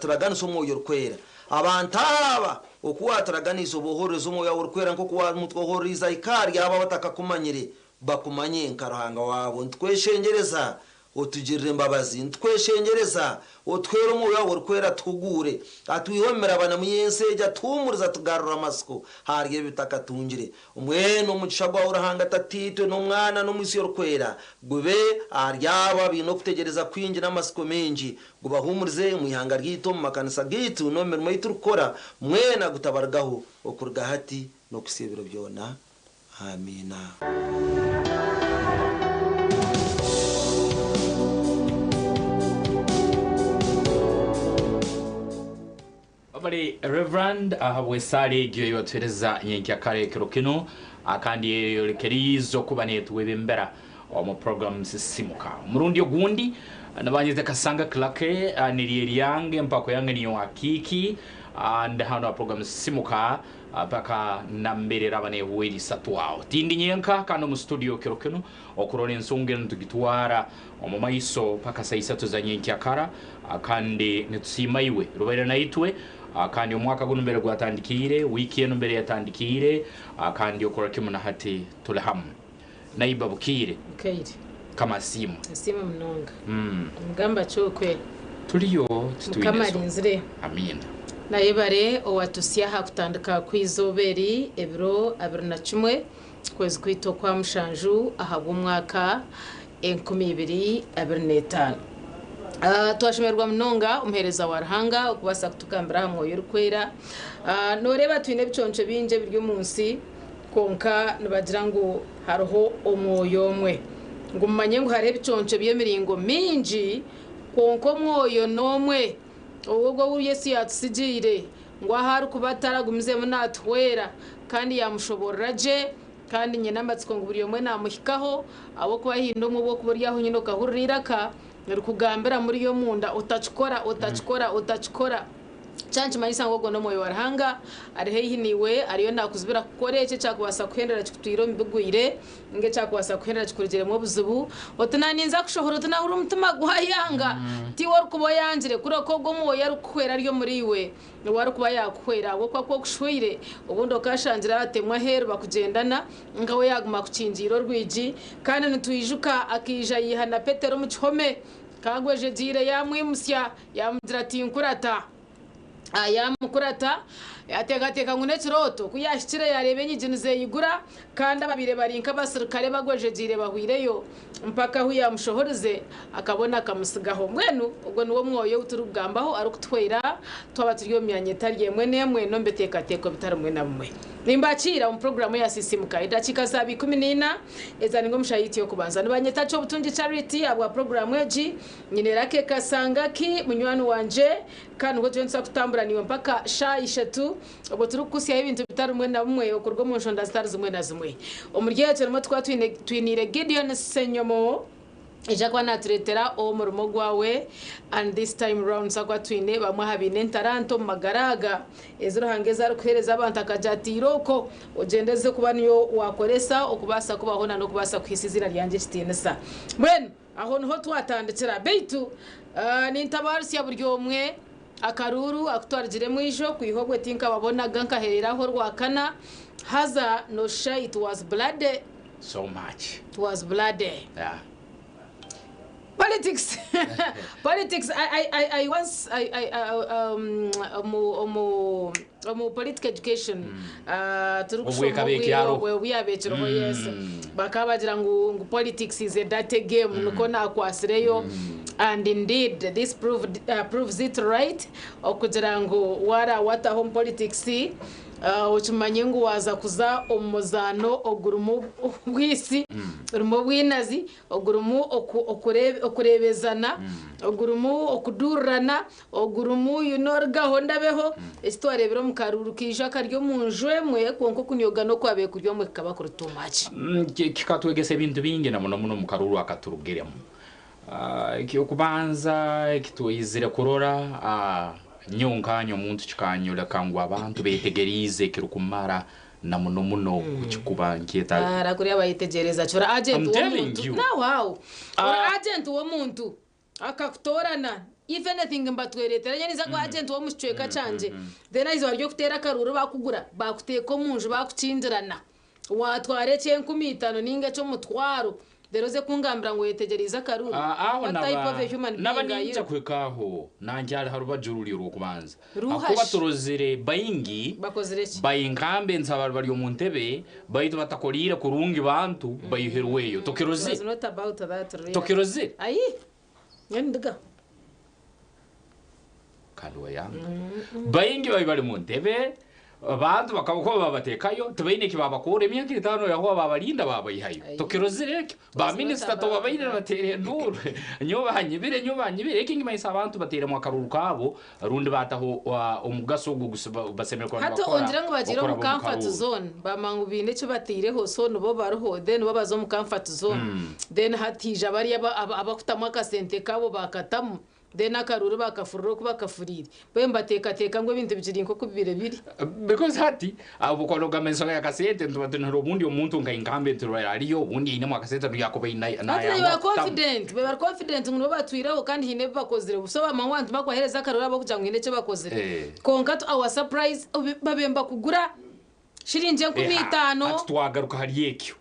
Turaganisa Omwoyo Orikwera. Abantu aba oku waaturaganiise oboohorereza Omwoyo waawe Orikwera nk'oku waamutwohoreriize ahika ahari abo abatakakumanyire, bakumanye nka Ruhanga waabo. Nitukweshengyereza otugirire embabazi. Nitukweshengyereza otuheere Omwoyo waawe Orikwera atuhuguure, atwihe omu mirabanamu y'ensi egi, atuhuumurize, atugarure amatsiko ahari ebi tutakatungire. Mbwenu omugisha gwawe Ruhanga Tataitwe n'Omwana n'Omwitsyo Orikwera gube ahari abo abaine okutegyereza kwingi n'amatsiko maingi, Gubahuumurize omu ihanga ryaitu, omu makanisa gaitu, n'omu mirimo ei turikukora, mwena gutabarugaho okuruga hati n'okuhitsya ebiro byona. Amiina. Webale Rev. Ahabw'esaara egyo ei watuheereza nyenkyakara ekiro kinu kandi eyolekeriize okuba neetwebembera omu puroguramu Sisimuka. Omurundi ogundi nibanyeta Kasanga Clarke, niryo eryange, empako yange niyo Akiiki, ndi hanu aha puroguramu Sisimuka paka nambere eraba nehwera isatu aho. Tindi nyenka kandi omu studio kiro kinu okurora ensonga enu nitugitwara omu maiso paka saa isatu za nyenkyakara kandi nitusiima iwe rubaire naitwe kandi omwaka gunu mbere gwatandikiire, wiiki enu mbere yatandikiire kandi okurora kimu na hati tuli hamu. Naiba bukiire. Bukaire. Mukama asiimwe. Asiimwe munonga. Nimugamba ki okwe? Turiyo titwine Mukama so. arinzire. Amiina. Nayebare owatutsya aha kutandika kw'eizooba eri, ebiro 21 okwezi kwaitu okwa mushanju ahabw'omwaka 2025. Twashemererwa munonga omuheereza wa Ruhanga okubaasa kutugambira aha Mwoyo Orikwera. Nooreeba twine ebiconco bingi ebiri omu nsi, Kwonka nibagira ngu hariho omwoyo omwe. Ngu mumanye ngu hariho ebiconco by'emiringo mingi, kwonka omwoyo n'omwe, ogwo ou Yesu yaatutsigiire, ngu ahu arikuba ataragumizemu naatuhwera kandi yaamushoboorora gye, kandi nyine amatsiko ngu buri omwe naamuhikaho, ahabw'okuba haine omwe obu orikuba ori aho nyine okahurira eiraka nirikugambira muri omunda, otakikora, otakikora, otakikora. Kyaba nikimanyisa ngu ogwo n'Omwoyo wa Ruhanga ari haihi naiwe, ariyo naakuzibira kukora ekyo ekyakubaasa kuhendera kikutwire omu bigwire, ninga ekyakubaasa kuhendera kikurugiremu obuzibu. Oti naaninza kushohora, oti naahurira omutima gwayanga. Tiiwe orikuba oyangire, kureka ogwo Omwoyo arikukuhwera ari omuriiwe, niwe arikuba yaakuhwera. Ahabw'okuba ku okushweire, obundi okaashangire abatemwa aheeru bakugyendana, nka we yaaguma akukingiire orwigi. Kandi nitwijuka akaija yaiha na Petero omu kihome, Kagwejegyeire yaamwimutsya yaamugira ati, Nkurata. Yaamukurata, yaateekateeka ngu n'ekirooto. Ku yaahikire yaareeba enyigi nizeeyigura, kandi ababaire bari nk'abasirikare bagwejegyeire bahweireyo, mpaka ahu yaamushohorize, akabona akamutsigaho. Mbwenu ogwo niwe Omwoyo ou turikugambaho arikutuhwera twaba turi omu myanya etari emwe n'emwe n'omu biteekateeko bitari bimwe na bimwe. Nimbakiira omu puroguraamu eya Sisiimuka. Edakiika zaaba 14. Eza ninga omu shaaha yaitu y'okubanza. Nibanyeta Kyobutungi Charity ahabwa puroguraamu egi. Nyine Lucky Kasangaki munywani wangye kandi nibwo turiyo nituza kutambura naiwe mpaka shaaha ishatu obwo turikukuhitsyaho ebintu bitari bimwe na bimwe okuruga omu nshonda zitari zimwe na zimwe. Omuri ekyo nimwo turikuba twiniire Gideon Ssenyomo. Naija kuba naatureetera Omurimo Gwawe and this time round nituza kuba twine bamwe aha baine entaranta omu magara aga ezi Ruhanga ezi arikuheereza abantu akagira ati irooko ogyende oze kuba niyo waakoresa okubaasa kubaho na n'okubaasa kuhaisa eiziina ryangye ekitiinisa. Mbwenu aho niho twatandikira beitu nintabaarusya buri omwe akaruuru aku twarugiremu ijo kwiha obwe tinkababonaga nkaheerera aho orwakana haza nooshusha it was bloody. So much. It was bloody. Yeah. Politics politics I I I I once I I um omu omu omu political education ah, turikushoma Obwo ekaba ekyaro. obwo obu yabekireho yes bakaba bagira ngu ngu politics is a dirty game nikwo nakwasireyo and indeed this proved uh, proves it right okugira ngu warawataho omu politics Okimanye ngu waaza kuza omu muzaano ogurimu obwitsi, ogurimu obwinazi, ogurimu okureebezana, ogurimu okuduurirana, ogurimu you know rugaho ndabeho, eki twareebire omu karuuru kaija kari omu nju emwe kwonka okunyoogana okwabaire kuri omwe kukaba kuri too much. Kikatwegyesa ebintu bingi na muno muno omu karuuru akaturugiremu. Eky'okubanza eki twaizire kurora, nyowe nkaanye omuntu kikanyoleka ngu abantu betegeriize ekirukumara na muno muno kukikuba nkyeta. Ara kuriya bayetegyereza ki ori agent I'm telling w'omuntu you. now how ori agent w'omuntu akakutoorana. If anything nibatwereetera nyowe ninza kuba agent w'omu kicweka kyangye then aha izooba ry'okuteera akaruuru bakugura bakuteeka omu nju bakukingirana waatwara eky'enkumi itaano ninga eky'omutwaro reero oze kungambira ngu oyetegyereize akaruuru Aho What type of a human naba being are ninja you? kuhika aho nangye ari ha rubaju ruri orw'okubanza. Ruha Ahakuba shi? turozire baingi Bakozire ki? ba incumbents abari bari omu ntebe baitu batakoriire kurungi bantu baihirweyo. It was Tukirozire? not about that really. Tukirozire? Ayi! Nyowe nindugaho. Kandi wayanga. Baingi babi bari mu ntebe abantu bakaba kuba babateekayo tibaine eki babakoora emyaka etaano yahwa babarinda babaihayo. Ayi. Tukirozire ekyo? Ba Was not minisita about tubabaire that. nibateera enduuru nyowe banyibire nyowe banyibire. Eki nikimanyisa abantu bateiremu akaruru kaabo rundi baataho omugaso ogu ogu basemeriire kuba Hati nibakora ongire ngu bagiire omu okuraba omu comfort karuuru. zone bamanya ngu baine eki bataireho so nibo bariho then bo baza omu comfort zone then hati haija bariya abakutamu akasente kaabo bakatamu then akaruuru bakafurura oku bakafuriire mbwenu nibateekateeka ngu ebintu bikiri nk'oku bibaire biri. Because hati obu okuba nogamba ensonga y'akasente nituba tunihira obundi omuntu nka incumbent orwaire ariyo obundi ainemu akasente rundi yakuba aine Hati they were nayangwa kutamu. confident, they were confident ngu nibo batwireho kandi haine ebi bakozire so bamanya ngu abantu bakubaheereza akaruuru ahabw'okugira ngu haine eki bakozire kwonka to our surprise babaire nibakugura shiringi enkumi itaano. Hati twagaruka ahari ekyo.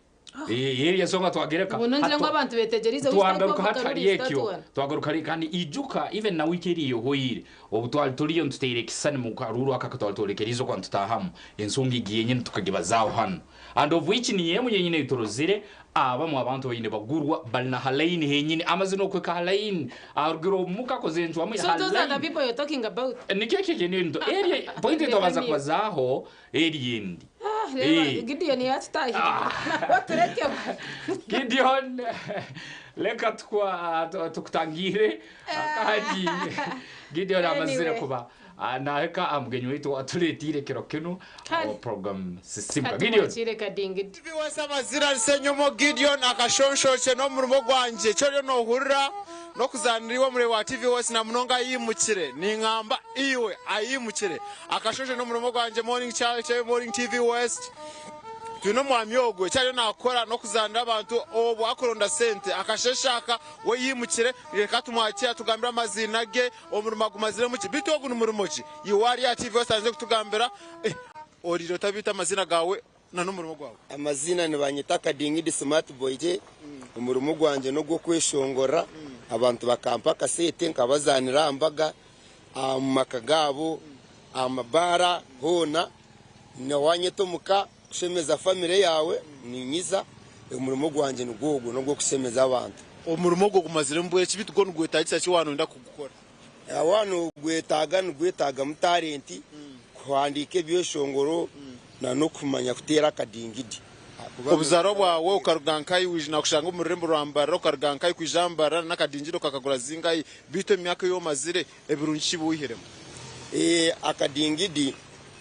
Eryo ensonga twagireka. Ngu nongyera ngu abantu betegyereize which type of Twagaruka hati karuru hari is that ekyo. one. Twagaruka hari kandi ijuka even na wiiki eri ehoire obu twali turiyo nituteera ekisisani mu karuuru aka akatwali tworekeriize okuba nitutaahamu ensonga egi yenyini tukagibazaaho hanu and of which niyo emu yenyini ei turozire abamwe abantu baine bagurwa bari na ha layini henyini amazire n'okuhika ha layini arugire omuka akozire encwamu ye So ha those are the layini. people you're talking about? Nikyo ekyo kyenyini eri point ei twabanza kubazaaho eri endi. Ah, reeba Eh. Gideon yaatutaahirira. Nabwo turekemu. Gideon, reka tukwa- tu- tukutangiire kandi Gideon amazire Anyway. kuba nahika aha mugenyi waitu owatureetiire kiro kinu Kare. owa program Sisimuka. Gideon. Katumwakiire Kadingidi. TV West amazina ni Ssenyomo Gideon akashonshokye n'omurimo gwangye eki oriyo nohurira n'okuzaanira iwe omureebi wa TV West na munonga ayimukire ningamba iwe ayimukire Akashoshe n'omurimo gwangye Morning Church, Morning TV West. Twine omwami ogwo eki ariyo nakora n'okuzanira abantu obwo akuronda sente. Akasheshe aka we yimukire reka tumwakire atugambire amaziina ge, omurimo agumaziremu ki? Beitu ogu ni murimo ki? Iwe ari aha TV West aze kutugambira. Eh, orire otabiita amaziina gaawe na n'omurimo gwawe. Amaziina nibanyeta Kadingidi Smart Boy gye, omurimo gwangye n'ogw'okweshongora, abantu bakampa akasente nkabazaanira aha mbaga. Omu maka gaabo, aha mabaara hoona, na waanyeta omu ka kushemeza famire yaawe, ninyiza. Omurimo gwangye nigwo ogwo, n'ogw'okushemeza abantu. Omurimo ogwo gumaziremu bwire ki? Beitu gwo nigwetaagisa ki waaba nooyenda kugukora? Waaba noogwetaaga, nigwetaagamu talenti, kuhandiika ebyeshongoro n'okumanya kuteera akadingidi. Ahakuba Obuzaarwa bwawe okaruga nkahi waija nakushanga omu rurembo rwa Mbarara okaruga nkahi kwija aha Mbarara n'akadingidi okakagura zingahi beitu emi myaka ei omazire ebirungi ki ebi waihiremu? Akadingidi,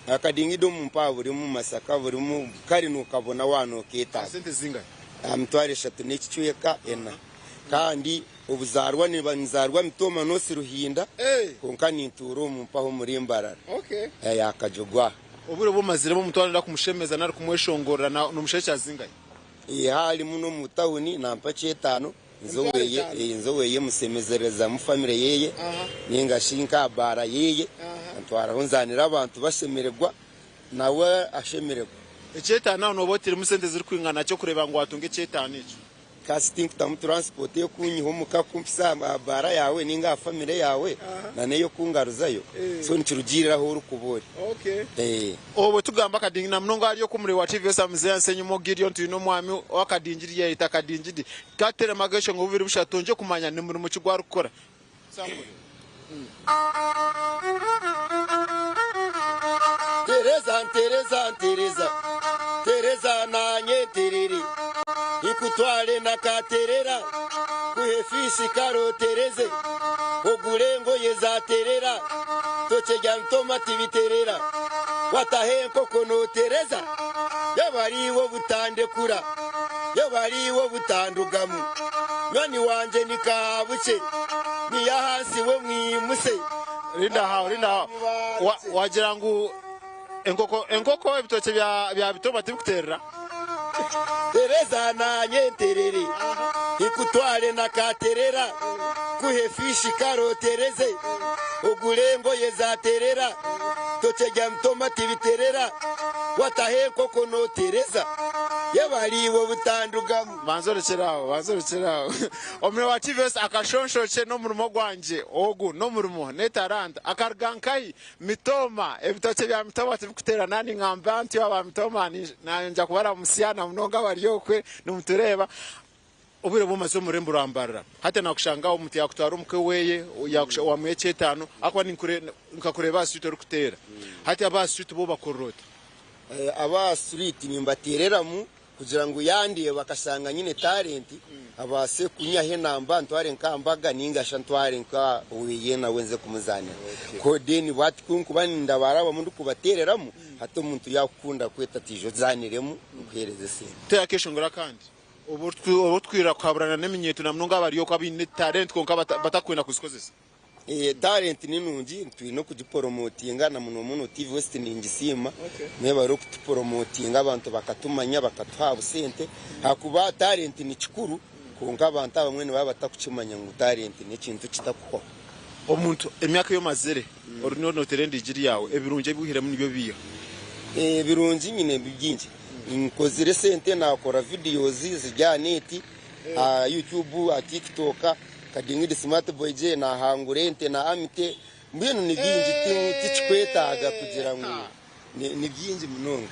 akadingidi omu mpaha burimu Masaka burimu kare nokabona waaba noketaaga. Sente zingahi? Aha mitwaro eshatu n'ekicweka ena. Kandi obuzaarwa nzaarwa Mitooma North Ruhinda kwonka nintuura omu mpaha omuri Mbarara ya Kajogwa. Obwire obu omaziremu omuntu waaba noyenda kumushemeza nari kumweshongorera nomushashura zingahi? Harimu n'omu tawuni nampa ky'etaano. Nze oweye musemezerezamu famire yeye ninga shi nka baara yeye antwaraho nzaanira abantu bashemererwa nawe ashemererwa. Ekyetaano aho nooba otairemu sente zirikwingana ki okureeba ngu waatunga ekyetaano ekyo? Kasi tinkutamu transport ey'okunyiha omuka kumpitsya aha baara yaawe ninga aha famire yaawe na n'ey'okungaruzayo so nikirugiirira ahu orikuba ori. Obwo tugamba akadingidi na munonga ahari oku omuri wa TV Osamuzi ya Nsenyimo Gideon twine omwami ow'akadingidi yayeta akadingidi kateremu ageshongo bubiri bushatu twongye kumanya ni murimo ki ogu arikukora. Tereza ntereza ntereza tereza nanye nterere nkutware na katerera nkuhe fishi kare otereze ogure engoye za terera tokye rya mitoma tibiterera wataho enkoko notereza yaaba ari iwe obutandekura yaaba ari iwe obutandugamu nywani wangye ni kaabukye niyo ahansi we mwimuse. Rinda aho, rinda aho. Wa- Wagira ngu enkoko enkoko ebitookye bya bya bitoma tibikuterera. Tereza nanye nterere, nkutware na katerera. Nkuhe fishi kare otereze, ogure engoye za terera, tokyerya mitoma tibiterera, wataho enkoko notereza, yebare iwe obutandugamu. Banza orekyere aho, banza orekyere aho. Omurimo wa TVS akashonshokye n'omurimo gwangye ogu n'omurimo n'etaranta. Akaruga nkahi? Mitooma. Ebitookye bya mitooma tibikuteera na ningamba ntyo aba mitooma nangya kubaramutsya na munonga abari okwe nimutureeba. Obwire obu omaze omu rurembo rwa Mbarara, hati nakushanga omuntu yakutwara omuka oweye, wamuha ekyetaano ahakuba nkakureeba aha street orikuteera. Hati aba aha street bo obakorera ota? Aba aha street nimbateereramu kugira ngu yandeeba akashanga nyine talent abaase kunyihaho enamba antware nka mbaga ninga shi antware nka oweye nawe nze kumuzaanira. Ko then bwati ku nkuba nindabarabamu ndikubateereramu hati omuntu yakukunda akweta ati ija onzaaniremu nkuheereze esente. Teera akeshongoro akandi. Obu otwirira kuhaburana n'eminyeeto na munonga abari okwo abaine talent kwonka batakwenda kuzikozesa. Talent ni nungi twine okugiporomotinga na muno muno TV West ningisiima mwebare okutuporomotinga abantu bakatumanya bakatuha aha busente ahakuba talent ni kikuru kwonka abantu abamwe nibaba batakukimanya ngu talent n'ekintu ekitakuhwaho. Omuntu emyaka ei omazire oriyo noteera endigiri yaawe ebirungi ebi oihiremu nibyo biiha? Ebirungi nyine bingi. Nkozire esente nakora videos ziri aha net, aha YouTube, aha TikTok, Kadingidi Smart Boy J nahangura ente na Amity, mbwenu ni bingi tikikwetaaga kugira ngu ni bingi munonga.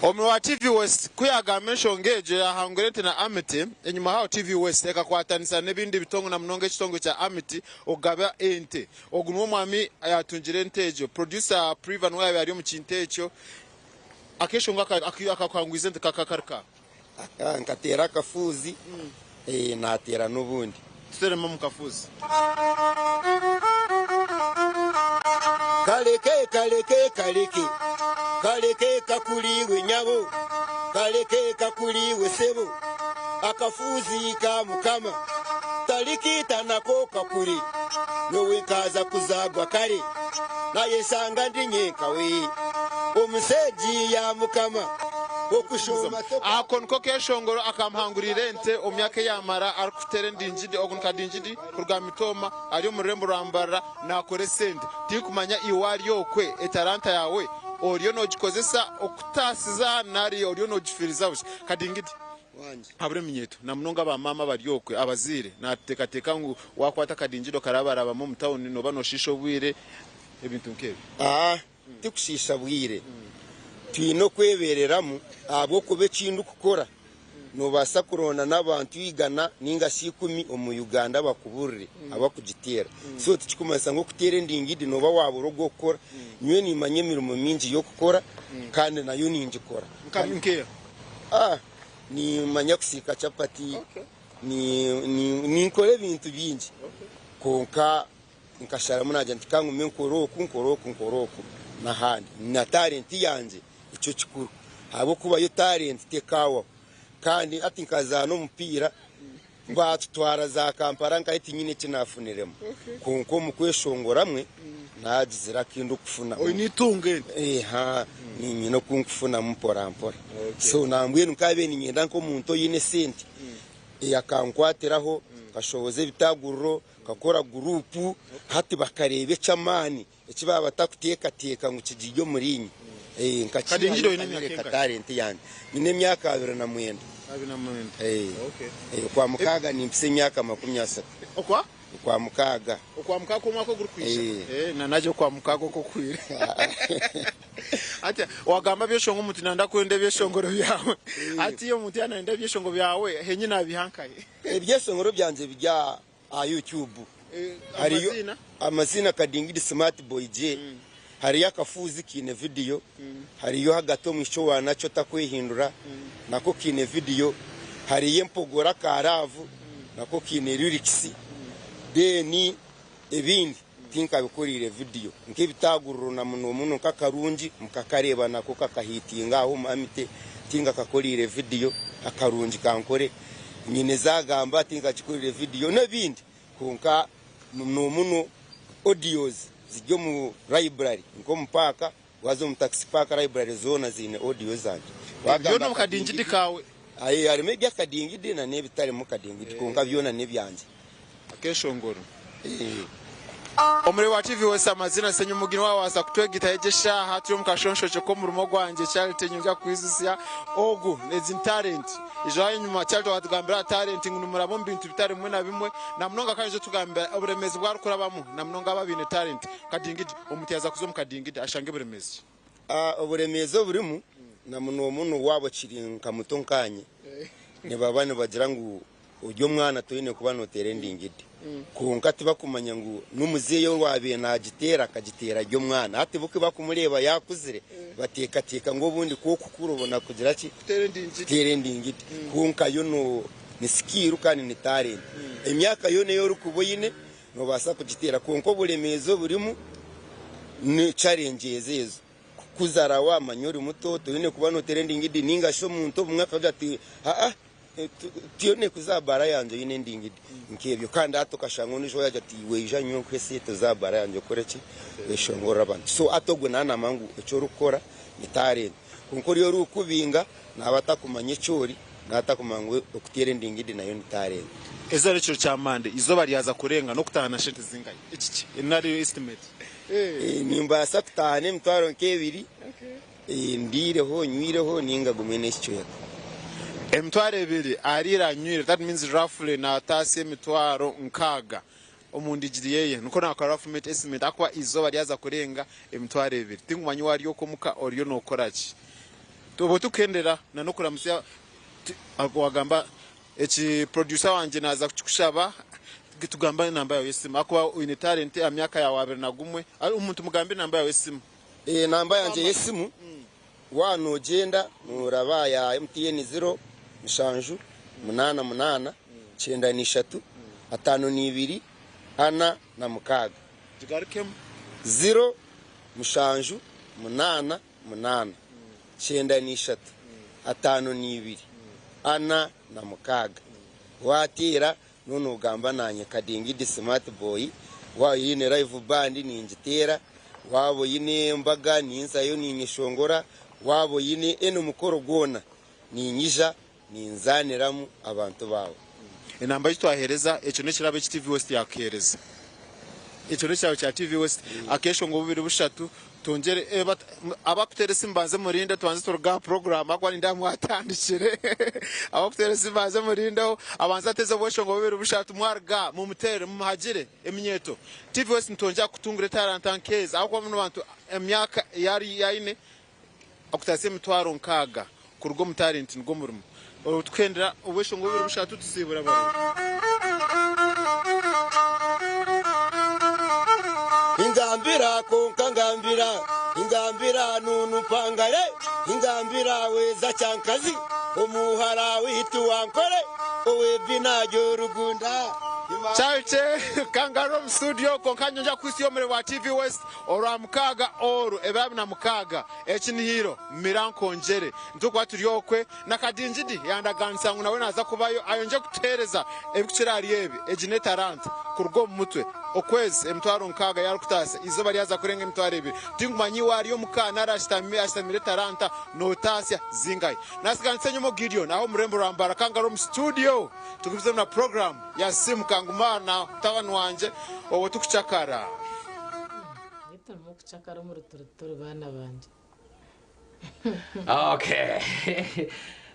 Omuri wa TV West ku yaagamba enshonga egyo yaahangura ente na Amity, enyima haaho TV West ekakwatanisa n'ebindi bitongore na munonga ekitongore kya Amity okugaba ente. Ogu niwe omwami ayaatungire ente egyo. Producer Priva niwe yaabaire ari omu kintu ekyo. Akeshongo akakangwiza ente kari ka? Nkateera akafuuzi, naateera n'obundi. Tuteeremu omu kafuuzi. Kaleke kaleke kaleke kaleke kakuri iwe nyabo kaleke kakuri iwe sebo akafuuzi ka mukama tarikiita nako kakuri nyowe nkaza kuzaagwa kare nayeshanga ndi nyenka we omuseegi ya mukama okushoma Ako niko keshongoro akamuhangurira ente omu myaka eyamara arikuteera endingidi. Ogu ni Kadingidi kuruga Mitooma ari omu rurembo rwa Mbarara nakora esente. Tinkumanya iwe ari okwe etaranta yaawe oriyo nogikozesa okutaasiza nari oriyo nogifiriza busha. Kadingidi. Habura eminyeeto na munonga ba maama abari okwe abazaire nateekateeka ngu waakwata akadingidi okarabarabamu omu tawuni nooba nooshiisha obwire ebintu nk'ebyo. Aa, tikushiisha bwire. Twine okwebereramu ahabw'okuba eki ndikukora noobaasa kuronda n'abantu igana ninga shi ikumi omu Uganda bakuburire abakugiteera. So tikikumanyisa ngu okuteera endingidi nooba waabura ogw'okukora. Nyowe nimanya emirimo mingi y'okukora kandi nayo ningikora. Nka nkeeha? Ah, nimanya kusiika chapati, ninkora ebintu bingi kwonka nkasharamu nagira nti kangume nkore oku, nkore oku, nkore oku n'ahandi. Na talenti yangye nikyo kikuru ahabw'okuba yo talenti tekahwaho kandi hati nkazaana omupiira Baatutwara za Kampala nkahi tinyine eki naafuniremu kwonka omu kweshongoramwe naagizire aku ndikufunamu. Oine eitungo eri? Eeha, niinyine oku nkufunamu mpora mpora. So nambwenu nkaabaire niinyenda nk'omuntu oine esente akankwatiraho nkashohoza ebitaaguriro, nkakora guruupu, hati bakareeba eky'amaani eki baaba batakuteekateeka ngu kigiri omuriinye. Kadingiri Nkakiihayo oine emyaka nkayoreka engahi? talenti yangye. Nyine emyaka 29. 29. Okwamukaaga nimpitsya emyaka 30. Okwa? Okwamukaaga. Okwamukaaga kw'omwaka ogurikwija? Na nagye okwamukaaga okw'okwire. Hati wagamba ebyeshongo omuntu nayenda kwenda ebyeshongoro byawe. Hati omuntu yaaba nayenda ebyeshongo byawe henyine nabiiha nkahi? Ebyeshongoro byangye biri aha YouTube. Hariyo Amaziina? amaziina Kadingidi Smart Boy J. Hariyo akafuuzi kaine vidiyo, hariyo hagati omwishiki owa nakyo otakwehindura nako kaine vidiyo, hariyo empogora ka laavu nako kaine lyrics, then ebindi tinkabikoreire vidiyo nk'ebitaaguriro na muno muno nk'akarungi mukakareeba nako kakahiitinga aho omu Amity tinkakakoreire vidiyo, akarungi kankore nyine zaagamba tinkakikoreire vidiyo n'ebindi kwonka muno muno audios ziri omu library nk'omu paaka waaza omu taxi park library zoona ziine audio zangye. Byona Waagamba omu kadingidi kaawe. Aye harimu eby'akadingidi na n'ebitarimu kadingidi kwonka byona n'ebyangye. Akeshongoro. Omuri wa TV West amazina Senyumugi niwe wabaasa kutwegitaho egi eshaaha turi omu kashonshookye k'omurimo gwangye Charity nyongyera kukwijutsya ogu egi ni talent ijo ahanyima Charity wakatugambira aha talent ngu nimuraba omu bintu bitari bimwe na bimwe na munonga kandi naija kutugambira oburemeezi obu arikurabamu na munonga abo abaine talent. Kadingidi omuntu yaaza kuza omu kadingidi ashange buremeezi ki? Oburemeezi oburimu na muno muno waaba okiri nka muto nkaanye nibaba nibagira ngu Ori omwana toine kuba noteera endingidi. Kwonka tibakumanya ngu n'omuzeeyi owaabaire naagiteera akagiteera ari omwana. Hati bo ku bakumureeba yaakuzire bateekateeka ngu obundi ku okukura obona kugira ki? Kuteera endingidi. Kwonka yo ni sikiiru kandi ni talenti. Emyaka yoona ei orikuba oine noobaasa kugiteera kwonka oburemeezi oburimu ni challenges ezo. Kukuzara waamanya ori muto toine kuba nooteera endingidi nainga shi omuntu obumwe akagira ati haa. Tiyo kuza aha baara yangye oine endingidi nk'ebyo kandi hati okashanga ondiijo yaagira ati iwe ija nyowe nkuhe esente oze aha baara yangye okore ki? Oyeshongorere abantu. So hati ogwo naaba naamanya ngu eki orikukora ni talent. Kwonka oriya orikukubinga naaba atakumanya eki ori, naaba atakumanya ngu okuteera endingidi nayo ni talent. Eizooba ry'ekiro kya Mande, eizooba ryaza kurenga n'okutaaha na shente zingahi? Ekikye nari estimate? Nimbaasa kutaaha n'emitwaro nk'ebiri. Ndiireho, nywireho nainga gumwe n'ekicweka. Emitwaro ebiri ariire anywire that means roughly nataasya emitwaro nkaaga omu ndigiri yeye nikwo nakora rough estimate ahakuba eizooba ryaza kurenga emitwaro ebiri tinkumanya wari okwo omuka oriyo nokoraki obwo tikuhendera na nokuramutsya wagamba eki producer wangye naza kukikushaba tugambe enamba yawe yesimu ahakuba oyine talent aha myaka yawe 21 omuntu mugambe enamba yawe yesimu. Enamba yangye y'esimu waaba noogyenda nooraba aha ya MTN ziro mushanju munaana munaana 93 52 46. Gigarukemu. Ziro mushanju munaana munaana 93 52 46. Waateera N'obu noogamba naanye Kadingidi Smart Boy, waaba oine live band ningiteera, waaba oine embaga ninzayo ninyeshongora, waaba oine any mukoro gwona ninyija ninzaaniramu abantu baawe. Enamba ei twaheereza, ekyo n'ekirabo eki TV West yaakuheereza. Ekyo n'ekirabo kya TV West. Akeeshongo bubiri bushatu Twongyere abakuteera esimu banze murinde tubanze turuge aha puroguramu ahakuba nindeeba mwatandikire. Abakuteera esimu banze murindeho abanze ateeze obweshongo bubiri bushatu mwaruga aha mumuteere mumuhagire eminyeeto. TV West nitwongyera kukutungira etaranta nk'ezi ahakuba banu abantu emyaka ei ari aine okutaasya emitwaro nkaaga kuruga omu talenti nigwo murimo. Obwo tukuhendera obweshongo bubiri bushatu tusiibura abareebi. Ingambira konka ngambira ingambira nunu mpangare ingambira weza kyankazi omuhara witu wankore owebina ryorugunda. Charity Kangaroo omu studio kwonka nyongera kukuhitsya omuri wa TV West orwamukaaga oru ebiro abiri na mukaaga Ekinihiro mira nkongyere. Nitukuba turi okwe na Kadingidi yandaganisa ngu nawe naaza kubayo ayongye kutuheereza ebirikukira ahari ebi. Egi n'etaranta kuruga omu mutwe. Okwezi emitwaro nkaaga yaarikutaasya, eizooba ryaza kurenga emitwaro ebiri. Tinkumanya iwe ari omuka nari ashutami ashutamire etaranta nootaasya zingahi. Naatsiganisa enyima Gideon aha omu rurembo rwa Mbarara kandi ari omu situdiyo turikugumizemu na puroguraamu ya Simuka Nguma na mutabani wangye obwo turikucakara. Turimu kucakara omu ruturuturu baana bangye. Okay.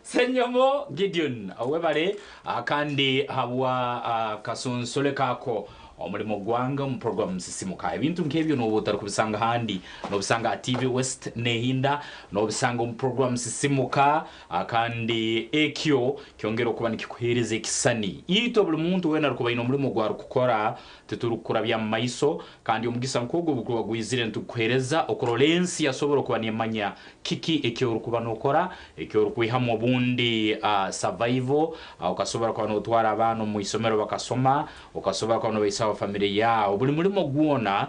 Senyomo Gideon webale kandi habwa kasonsole kako omurimo gwange omu program Sisimuka. Ebintu nk'ebyo noba otarikubisanga ahandi, nobisanga aha TV West nehinda, nobisanga omu program Sisimuka kandi ekyo kyongera okuba nikikuhereza ekisani. Itwe buri muntu wena arikuba aine omurimo ogu arikukora titurikukurabya omu maiso. Kandi omugisa nk'ogu obuguruba gwizire nitugukuheereza okurora ensi yasobora okuba nemanya kiki eki orukuba nokora, eki orukwihamu obundi survival, okasobora kuba notwara abaana omu isomero bakasoma, okasobora kuba nobaisaho family yaawe. Buli mulimo gwona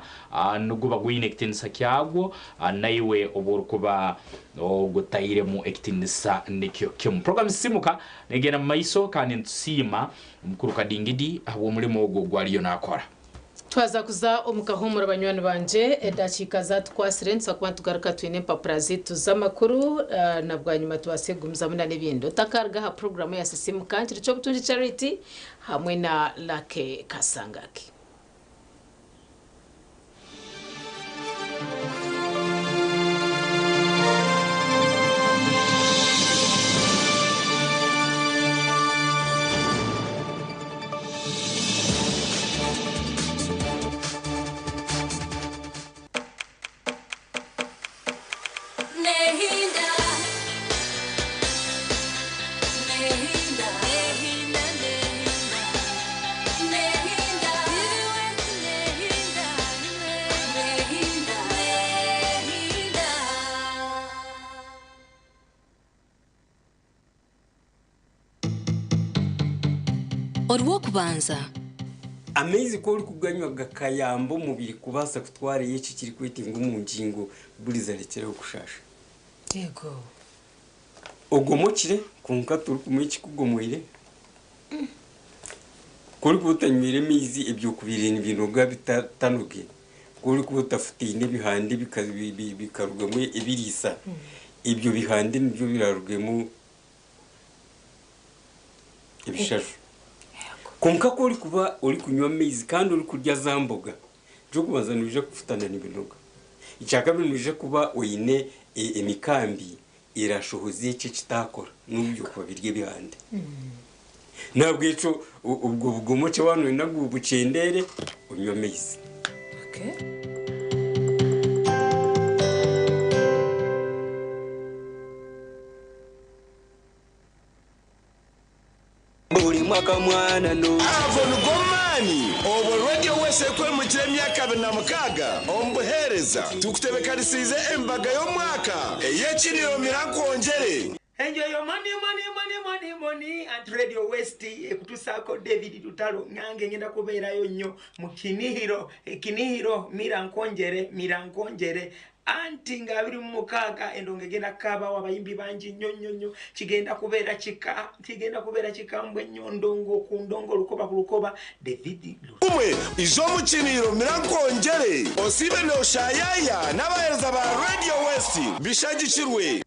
niguba gwine ekitinisa kyagwo naiwe obu orukuba ogutairemu ekitinisa nikyo kimu. Program Sisimuka negenda mumaiso kandi nitusiima Mukuru Kadingidi habw'omulimo ogu ogu aliyo nakora. Twaza kuza omu kahuumuro banywani bangye, edakiika zatukwasire nituza kuba nitugaruka twine empapura zaitu z'amakuru na bwanyima tubaase kugumizamu na n'ebindi. Otakaruga aha puroguraamu ya Sisimuka, nkiri Ky'obutungi Charity hamwe na Lucky Kasangaki. Orw'okubanza. Amaizi ku orikuganywa gakayamba omubiri kubaasa kutwara eki kirikwetenga omu ngingo buri zarekyeraho kushaasha. Yego. Ogomokire kwonka torikumanya ekikugomweire. Ku orikuba otanywire amaizi ebyokubaire nibinoga bitanoge, ku orikuba otafutaine ebihanda bikarugamu ebiriisa, ebyo bihanda nibyo birarugemu ebishaju. Kwonka ku orikuba orikunywa amaizi kandi orikurya za mboga, eky'okubanza noija kufutana nibinoga. Ekyakabiri noija kuba oine emikambi erashohoza ekyo ekitaakora n'obu byokuba biri ebihanda. N'ahabw'ekyo obwo bugomokye waaba nooyenda ngu bukyendeere, onywe amaizi. Buri mwaka mwana no. Ago nigo maani obwo Radio West erikwemukira emyaka 26 omu buheereza. Tukutebekanisiize embaga y'omwaka ey'ekiriiro Mira Nkwongyere. Enjoy your money money money money money and Radio West ekutusaako David Lutalo nange ngenda kubeerayo nnyo mu kinihiro ekinihiro Mira Nkwongyere Mira Nkwongyere Anti nga 26 endongo egenda kukaabawo abayimbi bangi nnyo nnyo nnyo kigenda kubeera kika kigenda kubeera kikambwe nnyo ndongo ku ndongo lukoba ku lukoba David Gumwe ija omu kiriiro mira nkwongyere osiibe noshayaya n'abaheereza ba Radio West bishagikirwe.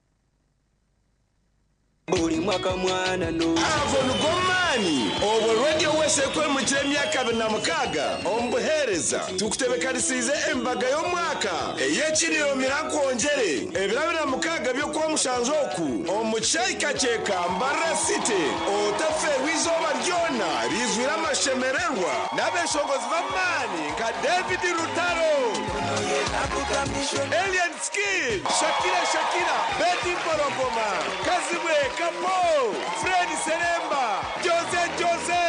Buri mwaka mwana no. Ago nigo maani obwo Radio West erikwemukira emyaka 26 omu buheereza. Tukutebekanisiize embaga y'omwaka ey'ekiriiro Mira Nkwongyere ebiro 26 by'Okwamushanju oku omu kishaayi Kakyeka, Mbarara City. Otafeerwa eizooba ryona riizwire amashemererwa n'abeshongozi b'amaani nka David Rutaro, Alien Skin, Shakira Shakira, Betty Mpologoma, Kazibwe Kapo, Fred Seremba, Jose Jose,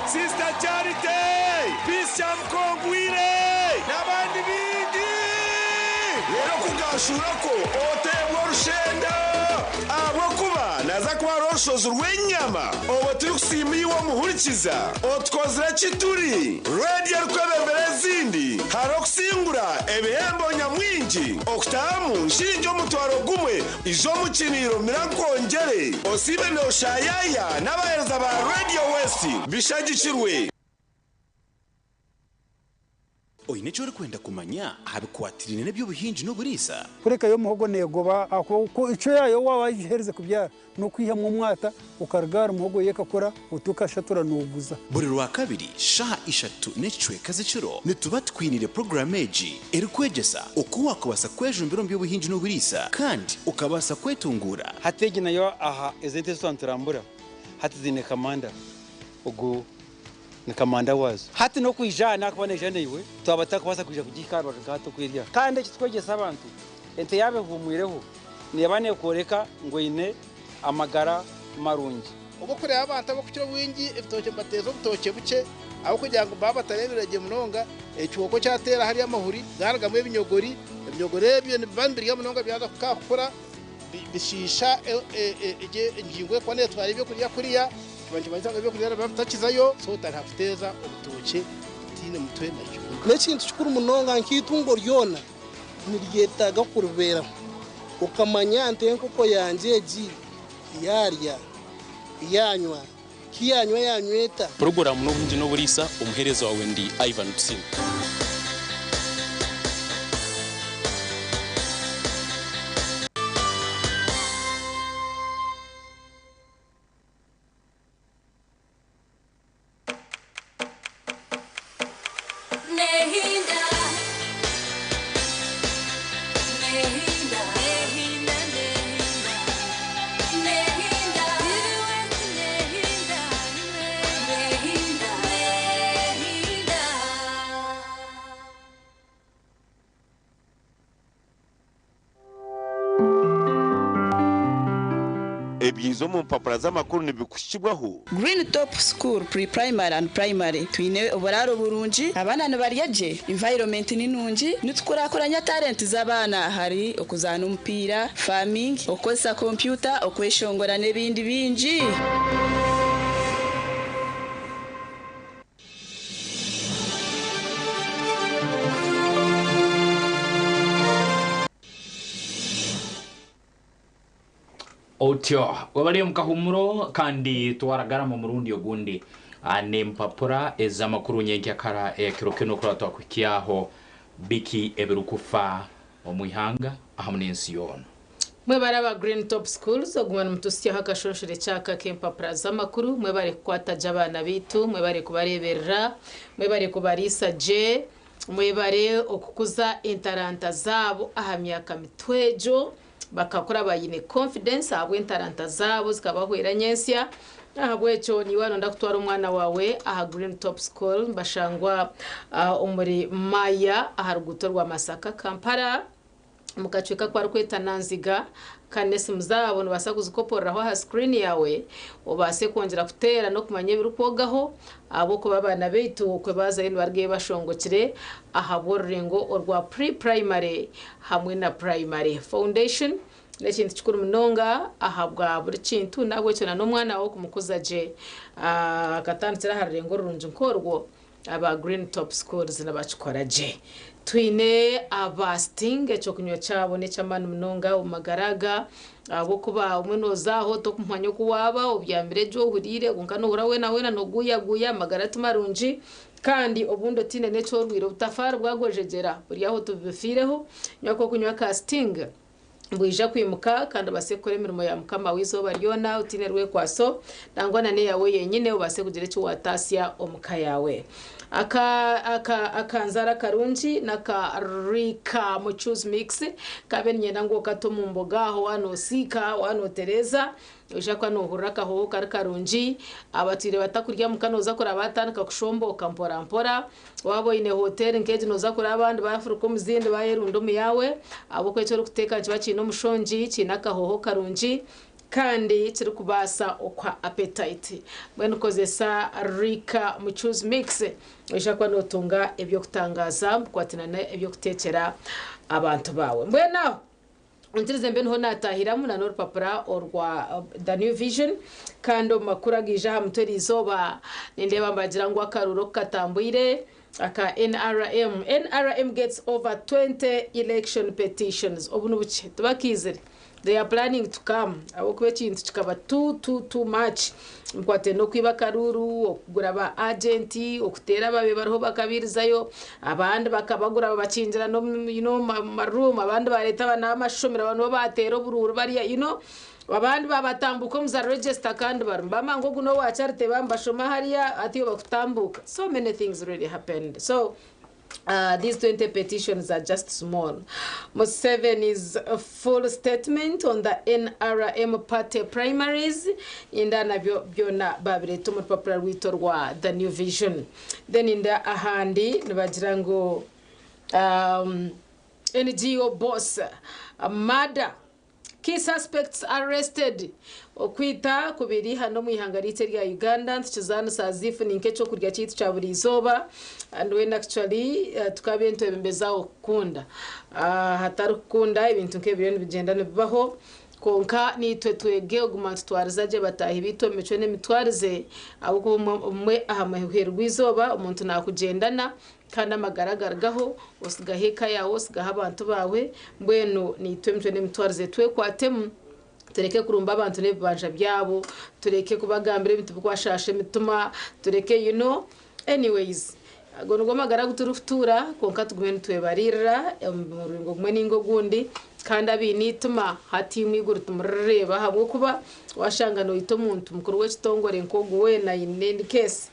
Sister Charity, Peace Kyamukongwire n'abandi baingi. Reero ku gaashuurako oteebwa orushenda ahabw'okuba naza kuba hariho orushozi rw'enyama obwo turikusiima iwe omuhurikiza otukozire eki turi. Radiyo erikwebembera ezindi hariho okusingura ebihembo nyamwingi okutahamu nshingi 10,000 ija omu kiriiro mira nkwongyere osiibe noshayaya n'abaheereza ba Radio West bishagikirwe. Oine eki orikwenda kumanya aha bikwatiraine n'eby'obuhingi n'oburiisa? Kureka yo omuhogo neegoba ahakuba ku icwe yaayo waaba wagiherize kubyara n'okwihamu omwata okaruga ahari muhogo yo ekakura oti okashatura nooguza. Buri Rwakabiri shaaha ishatu n'ekicweka z'ekiro nituba tukwiniire puroguraamu egi erikwegyesa oku waakubaasa kwejumbira omu by'obuhingi n'oburiisa kandi okabaasa kwetunguura. Hati egi nayo aha ezi ente ezi twaniturambura hati ziine kamanda ogu Ni kamanda waazo. Hati n'okwija aha naakuba naija naiwe, twaba tutakubaasa kwija kugihika aha rubaju nka hati oku eri aha. Kandi eki tukwegyesa abantu, ente yaaba ehuumwireho, neeba neekworeka ngu eine amagara marungi. Obu orikureeba abantu abarikukira obwingi ebitookye nibateeza obutookye bukye ahabw'okugira ngu baaba batareebire gye munonga, ekihooko kyateera hariya amahuri gaarugamu ebinyogori, ebinyogori ebyo nibiba nibirya munonga byaza kukura bishiisha engingo erikuba neetwara ebyokurya kuriya. Kiba nikimanyisa ngu ebyokurya nibiba bitakizayo, so otariha kuteeza obutookye butaine mutwe na kibunu. N'ekintu kikuru munonga nk'eitungo ryona niryetaaga kuribeeraho okamanya nti enkoko yangye egi yaarya, yaanywa, ku yaanywa yaanywa eta? Puroguraamu n'Obuhingi n'Oburiisa, Omuheereza waawe ndi Ivan Tusiime. Ebyiza omu mpapura z'amakuru nibikuhikibwaho. Green Top School Pre-Primary and Primary, Twine oburaaro burungi, abaana nibarya gye, environment ni nungi, nitukurakuranya talent z'abaana ahari okuzaana omupiira, farming, okukozesa kompyuta, okweshongora n'ebindi bingi. Otyo webare omu kahumuro kandi twaragarama omurundi ogundi n'empapura ez'amakuru nyenkyakara ekiro kinu kuraba twakuhikyaho biki ebirikufa omu ihanga ahamu n'ensi yoona. Mwebare aba Green Top Schools okuguma nimutusyaho akashonshore kyaka ak'empapura z'amakuru. Mwebare kukwata gye abaana baitu, mwebare kubareeberera, mwebare kubariisa gye, mwebare okukuza entaranta zaabo aha myaka mito egyo bakakura baine confidence ahabw'entaranta zaabo zikabahwera nyentsya. N'ahabw'ekyo niiwe waronda kutwara omwana waawe aha Green Top School nibashangwa omuri Maya aha ruguuto rwa Masaka Kampala. Omu kacweka aku barikweta Nanziga, kandi n'esimu zaabo noobaasa kuzikoporeraho aha sikuriini yaawe obaase kwongyera kuteera n'okumanya ebirikwogaho ahabw'okuba abaana baitu okwe baazayo nibarugayo bashongokire ahabw'orurengo orwa pre-primary hamwe na primary. Foundation n'ekintu kikuru munonga ahabwa buri kintu n'ahabw'ekyo na n'omwana waawe okumukuza gye akatandikira aha rurengo rurungi nk'orwo Aba Green Top Schools nibakikora gye. Twine aba Sting, ekyokunywa kyabo n'eky'amaani munonga omu magara aga ahabw'okuba obumwe nooza aho tokumanya oku waaba, obyamire gye ohuriire kwonka noohurira weena weena nooguuyaguuya, amagara ti marungi kandi obundi otaine n'eki orwaire. Obutafaari bwagwejegyera buri aho tubifiireho. Nywa ak'okunywa ka Sting. Bwija kwimuka kandi obaase kukora emirimo ya Mukama w'eizooba ryona otaine rwekwaso, nangwa na n'eyaawe yenyine obaase kugira eki waataasya omu ka yaawe. Aka, aka, akanzaara akarungi n'aka Rika Mucuuzi Mix kabe niinyenda ngu okate omu mboga aho waaba noosiika, waaba nootereeza, Noija kuba noohurira akahooho kari karungi. Abatwire batakurya muka nooza kuraba batandika kushombooka mpora mpora. Waaba oine hoteeri nk'egi nooza kuraba abandi baafuruka omu zindi baayerunda omu yaawe ahabw'okuba eki orikuteeka nikiba kiine omushongi, kiine akahooho karungi kandi kirikubaasa okuha appetite. Mbwenu kozesa Rika Mucuuzi Mix noija kuba nootunga eby'okutangaaza bikwatirana n'eby'okuteekyera abantu baawe. Mbwenu aho. Ontirize mbe niho naatahiramu na n'orupapura orwa The New Vision kandi omu makuru agaija aha mutwe eriizooba nindeeba nibagira ngu akaruuru oku katambwire aka nrm NRM gets over 20 election petitions obu nibukye tibakaizire they are planning to come ahabw'okuba ekintu kikaba too too too much Mukwate n'okwiba akaruuru, okugura ba agenti, okuteera ababaire bariho bakabairizayo, abandi bakabagura babakingira n'omu you know mu maruumu, abandi bareeta abaana b'amashomero aba nibo baateera oburuuru bariya you know, abandi baabatambuuka omu za register kandi barimu bamanya ngu ogu n'owa Charity bamubashoma hariya hati iwe bakutambuuka. So many things really happened. So These 20 petitions are just small. Museveni's full statement on the NRM party primaries inda nabyo byona babireeta omu rupapura rwaitu orwa The New Vision. Then inda ahandi nibagira ngu um, NGO boss murder Key suspects arrested, Okwita kubiri hanu omu ihanga ryaitu erya Uganda nitukizaanisa as if ni nk'ekyokurya kyaitu kya buri izooba and when actually tukabaire nitwebembeza okukunda. Ahatari kukunda ebintu nk'ebi biriyo nibigyenda nibibaho kwonka naitwe twege kuguma nitutwariza gye bataahi baitu omu micwe n'emitwarize ahabw'okuba obumwe aha muheru gw'eizooba omuntu naakugyendana Kandi amagara garugaho, otsigaho eka yaawe, otsigaho abantu baawe. Mbwenu naitwe emicwe n'emitwarize twekwatemu, tureke kurumba abantu n'ebibanja byabo, tureke kubagambira ebintu birikubashaasha emitima, tureke you know. Anyways, ago nigo magara agu turikutuura, kwonka tugume nitwebariirira omu muringo gumwe nainga ogundi. Kandi abaine eitima hati imwe eiguru timuririreeba ahabw'okuba waashanga noita omuntu mukuru w'ekitongore nk'ogu weena in any case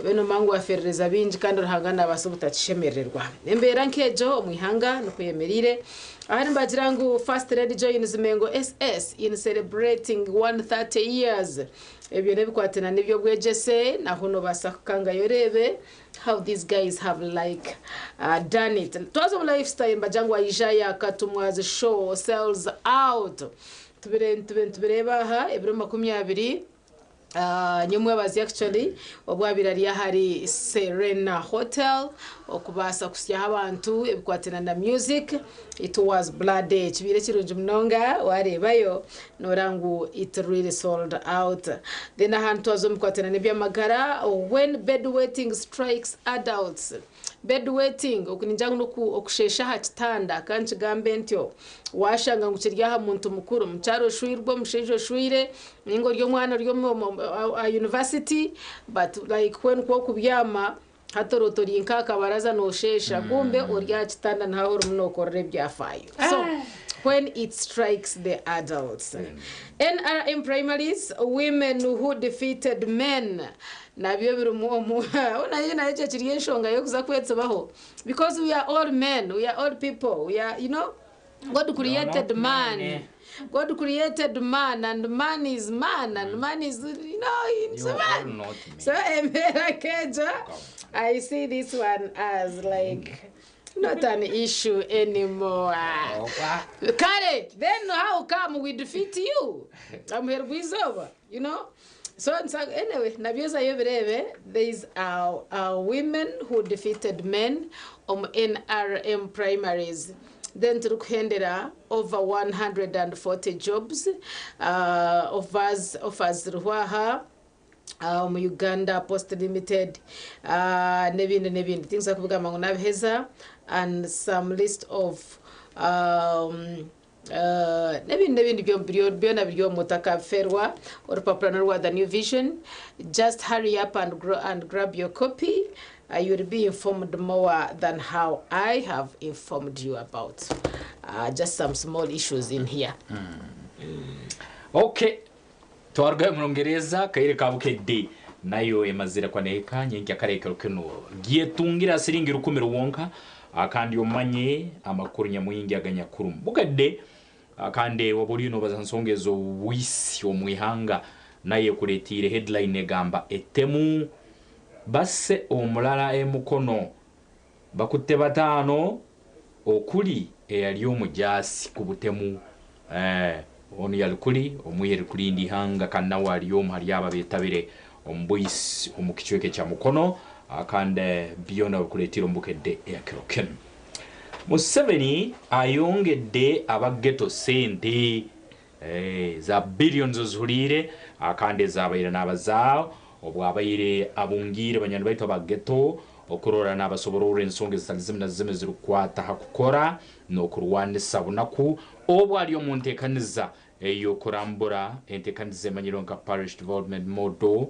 obe noomanya ngu waafeerereza baingi kandi Ruhanga naabaasa obutakishemerererwa. Embeera nk'egyo omu ihanga nikwo eyemereire. Aha nibagira ngu First Lady joins Mengo SS in celebrating 130 years. Ebyo n'ebikwatiraine n'eby'obwegyese naho noobaasa kukangayo oreebe. How these guys have like done it. Twaza omu lifestyle nibagira ngu aija yakatumwa's show sells out. Tubire tube nitubireeba aha ebiro 20 nyomwebazi actually obu abaire ari ahari Serena Hotel okubaasa kusyaho abantu ebikwatiraine na music. It was bloody kibaire kirungi munonga wareebayo noreeba ngu it really sold out. Then aha nitwaza omu bikwatiraine n'eby'amagara when bedwetting strikes adults. Bed wetting, oku ningira ngu n'oku okusheesha aha kitanda ka nkigambe ntyo. Waashanga ngu kiri aha muntu mukuru, omukyara oshwirwe, omushaija oshwire, ninga ori omwana ori omu omu aha university but like when ku orikubyama hati oroota ori nk'aha kabaraza noosheesha kumbe ori aha kitanda niho ahu orimu nookorera ebyafaayo. So when it strikes the adults. NRM primaries, women who defeated men nabyo birimu omu nayo nayo ekyo kiri enshonga y'okuza kwetsibaho because we are all men, we are all people, we are you know God created man. God created man and man is man and man is you know it's You are all man. not So embeera nk'egyo I see this one as like not an issue anymore. Kare, then how come we defeat you? Amuheru gw'eizooba, you know? So anyway, nabyo zayo birebe, there is our women who defeated men omu NRM primaries. Then turikuhendera over 140 jobs offers, offers ziriho aha omu Uganda Post Limited n'ebindi n'ebindi. Tinkuza kubigamba ngu nabiheza and some list of n'ebindi n'ebindi byona biri omu otakafeerwa. Orupapura n'orwa The New Vision. Just hurry up and, grow and grab your copy. You will be informed more than how I have informed you about just some small issues in here. Okay, twaruga omu Rungereza kaire ka Bukedde nayo emazire kwanehika nyenkya karekero kinu gyetungira siringi 1000 rwonka kandi omanye amakuru nyamwingi aganyakuru Bukedde kandi waba oriyo nobaza nsonga ez'obwisi omu ihanga naye ekureetiire headline egamba etemu basse omulala e Mukono bakutte bataano okuli eyali omujaasi ku butemu onu yali kuli omwihe erikurinda ihanga kandi nawe ari omu hari abo abetabire omu bwisi omu kicweka ekya Mukono kandi byona bikureetiire omu Bukedde eya kiro kinu. Museveni ayongedde aba ghetto sente za billions ozihuriire kandi ezabaire nabazaaho obwabaire abungiire banywani baitu aba ghetto okurora nabasobororra ensonga ezitali zimwe na zimwe ezirikukwata ha kukora n'okurwanisa bunaku obu ari omu nteekaniza ey'okurambura enteekaniza emanyirwe nka Parish Development Model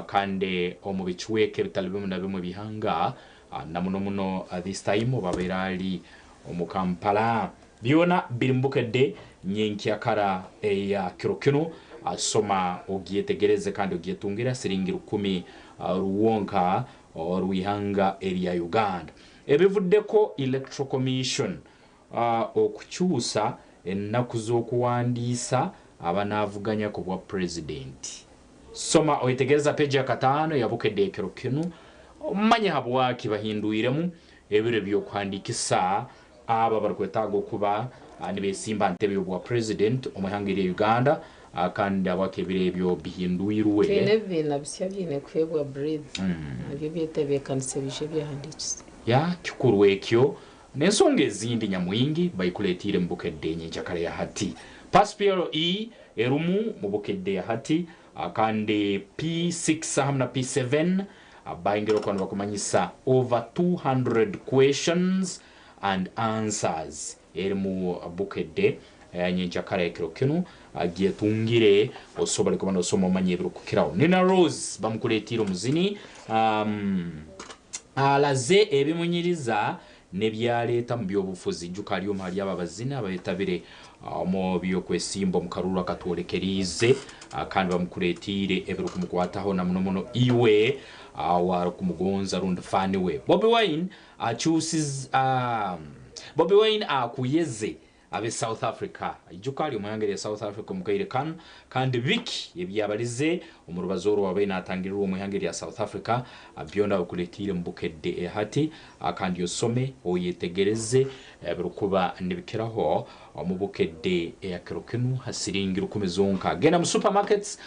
kandi omu bicweka ebitali bimwe na bimwe eby'ihanga na muno muno this time obu abaire ari omu Kampala. Byona biri mu Bukedde nyenkyakara eya kiro kinu. Soma ogyetegereze kandi ogyetungire siringi 1000 rwonka orw'ihanga erya Uganda. Ebivuddeko Electoral Commission okukyusa ennaku z'okuwandiisa abanaavuganya ku bwa Pulezidenti. Soma oyetegereza peegi ya kataano eya Bukedde ekiro kinu omanye habwaki bahindwiremu ebiro by'okuhandiikisa abo abarikwetaaga okuba nibesimba aha ntebe y'obwa Purezidenti omu ihanga erya Uganda kandi habwaki ebiro ebyo bihindwirwe. Twine ebibiina bisya biine kuheebwa Breathe nabyo byetebeekanise biije byehandiikise. Ya kikuru ekyo n'ensonga ezindi nyamwingi baikuleetiire mu Bukedde nyenkyakara ya hati. Pass PLE erumu mu Bukedde ya hati kandi P6 hamu na P7 baingira okuba nibakumanyisa over 200 questions and answers erimu Bukedde nyenkyakara ekiro kinu gyetungire osobole kuba nosoma omanye ebirukukiraho. Nina Rose bamukuleetiire omuzini alaze ebimunyiriza n'ebyaleeta mu by'obufuzi. Ijuka ari omu hali abo abazini abetabire omu by'okwesimba omu karuru akatwolekeriize kandi bamukuleetiire ebirukumukwataho na muno muno iwe awarukumugonza rundi faani we. Bobi Wine akyusiz Bobi Wine akuyeze abe South Africa. Ijuka ari omu ihanga erya South Africa omu kaire kanu kandi biki ebyabalize omu rubazo oru abaire natangirirwa omu ihanga erya South Africa byona bakuleetiire mu Bukedde ehati kandi osome oyetegereze ebirikuba nibikiraho omu Bukedde eya kiro kinu ha siringi 1000 zonka. Genda mu supermarkets,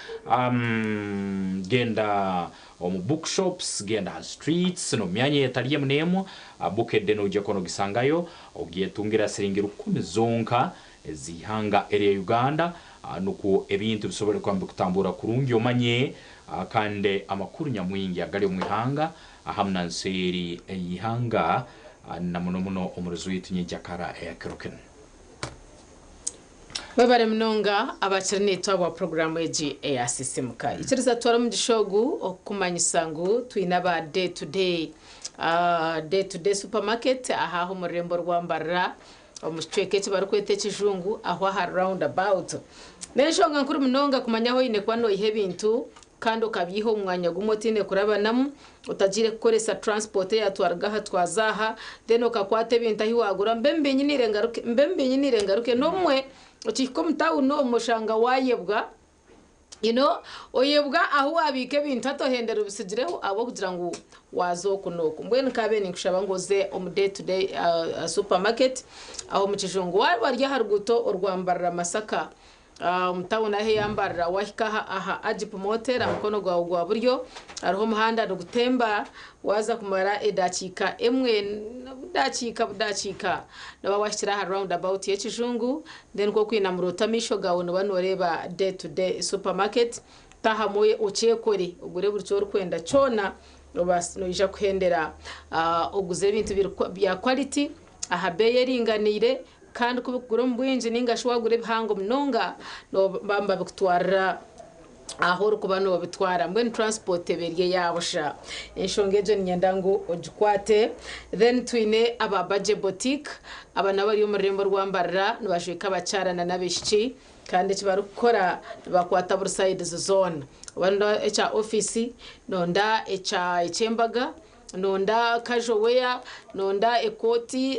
genda omu bookshops, genda ha streets n'omu myanya eyetali emu n'emu, Bukedde noija kuba nogisangayo ogyetungira siringi 1000 zonka ez'ihanga erya Uganda nukwo ebintu bisobole kuba nibikutambura kurungi omanye kandi amakuru nyamwingi agali omu ihanga Ahamu na nseeri ey'ihanga na muno muno omu ruzu waitu nyenkyakara eya kiro kinu. Mwebare munonga abakiri naitwe ahabwa puroguraamu egi eya Sisimuka. Ikiriza tutware omugisha ogu okukumanyisa ngu twine aba Day to Day, Day to Day Supermarket aha aha omu rurembo rwa Mbarara omu kicweka eki barikweta ekijungu aho aha round about. N'enshonga nkuru munonga kumanya ahu oine kuba noiha ebintu kandi okabyiha omu mwanya gumwe otaine kurabanamu, otagiire kukoresa transport eyatwarwa aha twaza aha, then okakwata ebintu ahi wagura mbe mbinyiniire ngaruke, mbe mbinyiniire ngaruke, n'obumwe okihika omu tawuni omwo oshanga wayebwa, you know, oyebwa ahu wabiika ebintu hati ohendera obisigireho ahabw'okugira ngu waaza oku n'oku. Mbwenu nkabaire ninkushaba ngu oze omu day to day supermarket aho omu kijungu waaba ori aha ruguuto orwa Mbarara Masaka, Omu tawuni ahu eyambarira wahika aha Agip Motel aha mukono gwawe gwa buryo hariho omuhanda nigutemba waaza kumara edakiika emwe budakiika budakiika nooba wahikire aha round about y'ekijungu then ku orikwinamura oti amaisho gaawe nooba nooreeba Day to Day Supermarket tahamu okyekore ogure buri kyorikwenda kyona noija kuhendera oguze ebintu bya quality aha beeyi eringaniire. Kandi ku bikugura omu bwingi nainga shi waagura ebihango munonga, nibaba nibabikutwarira ahu orikuba noobitwara. Mbwenu transport eba eri eya busha. Enshonga egyo niinyenda ngu ogikwate. Then twine aba Bagye Boutique, aba nabo bari omu rurembo rwa Mbarara, nibajweka abakyara n'abaishiki. Kandi eki barikukora nibakwata buri sides zoona. Oba nooyenda ekya ofiisi, nooyenda eky'embaga, Nonda casual wear, nonda ekooti,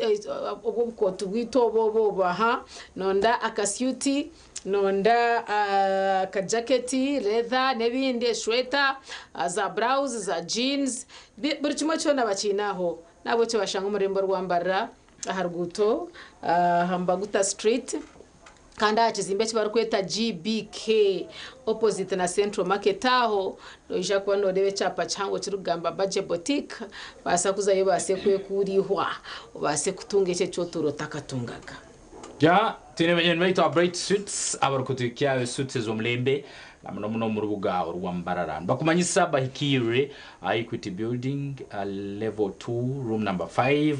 obwo obukooti bwaitu obu obu obu aha, nonda akasyuti, nonda akajaketi, leather n'ebindi, eshweta, za burawuzi, za jeans, buri kimwe kyona bakiine aho. N'ahabw'ekyo washanga omu rurembo rwa Mbarara aha ruguuto aha Mbaguta street. Kandi aha kizimbe eki barikweta GBK opposite na Central Market aho noija kuba noreeba ekyapa kihango kirikugamba Bagye Boutique baasa kuzayo obaase kwekuura eihwa obaase kutunga ekyo eki otuura otakatungaga. Ya, twine banywani baitu aba Bright Suits abarikutuhikya suits ez'omulembe na muno muno omu rubuga orwa Mbarara. Nibakumanyisa bahikiirire aha Equity Building level 2 room number 5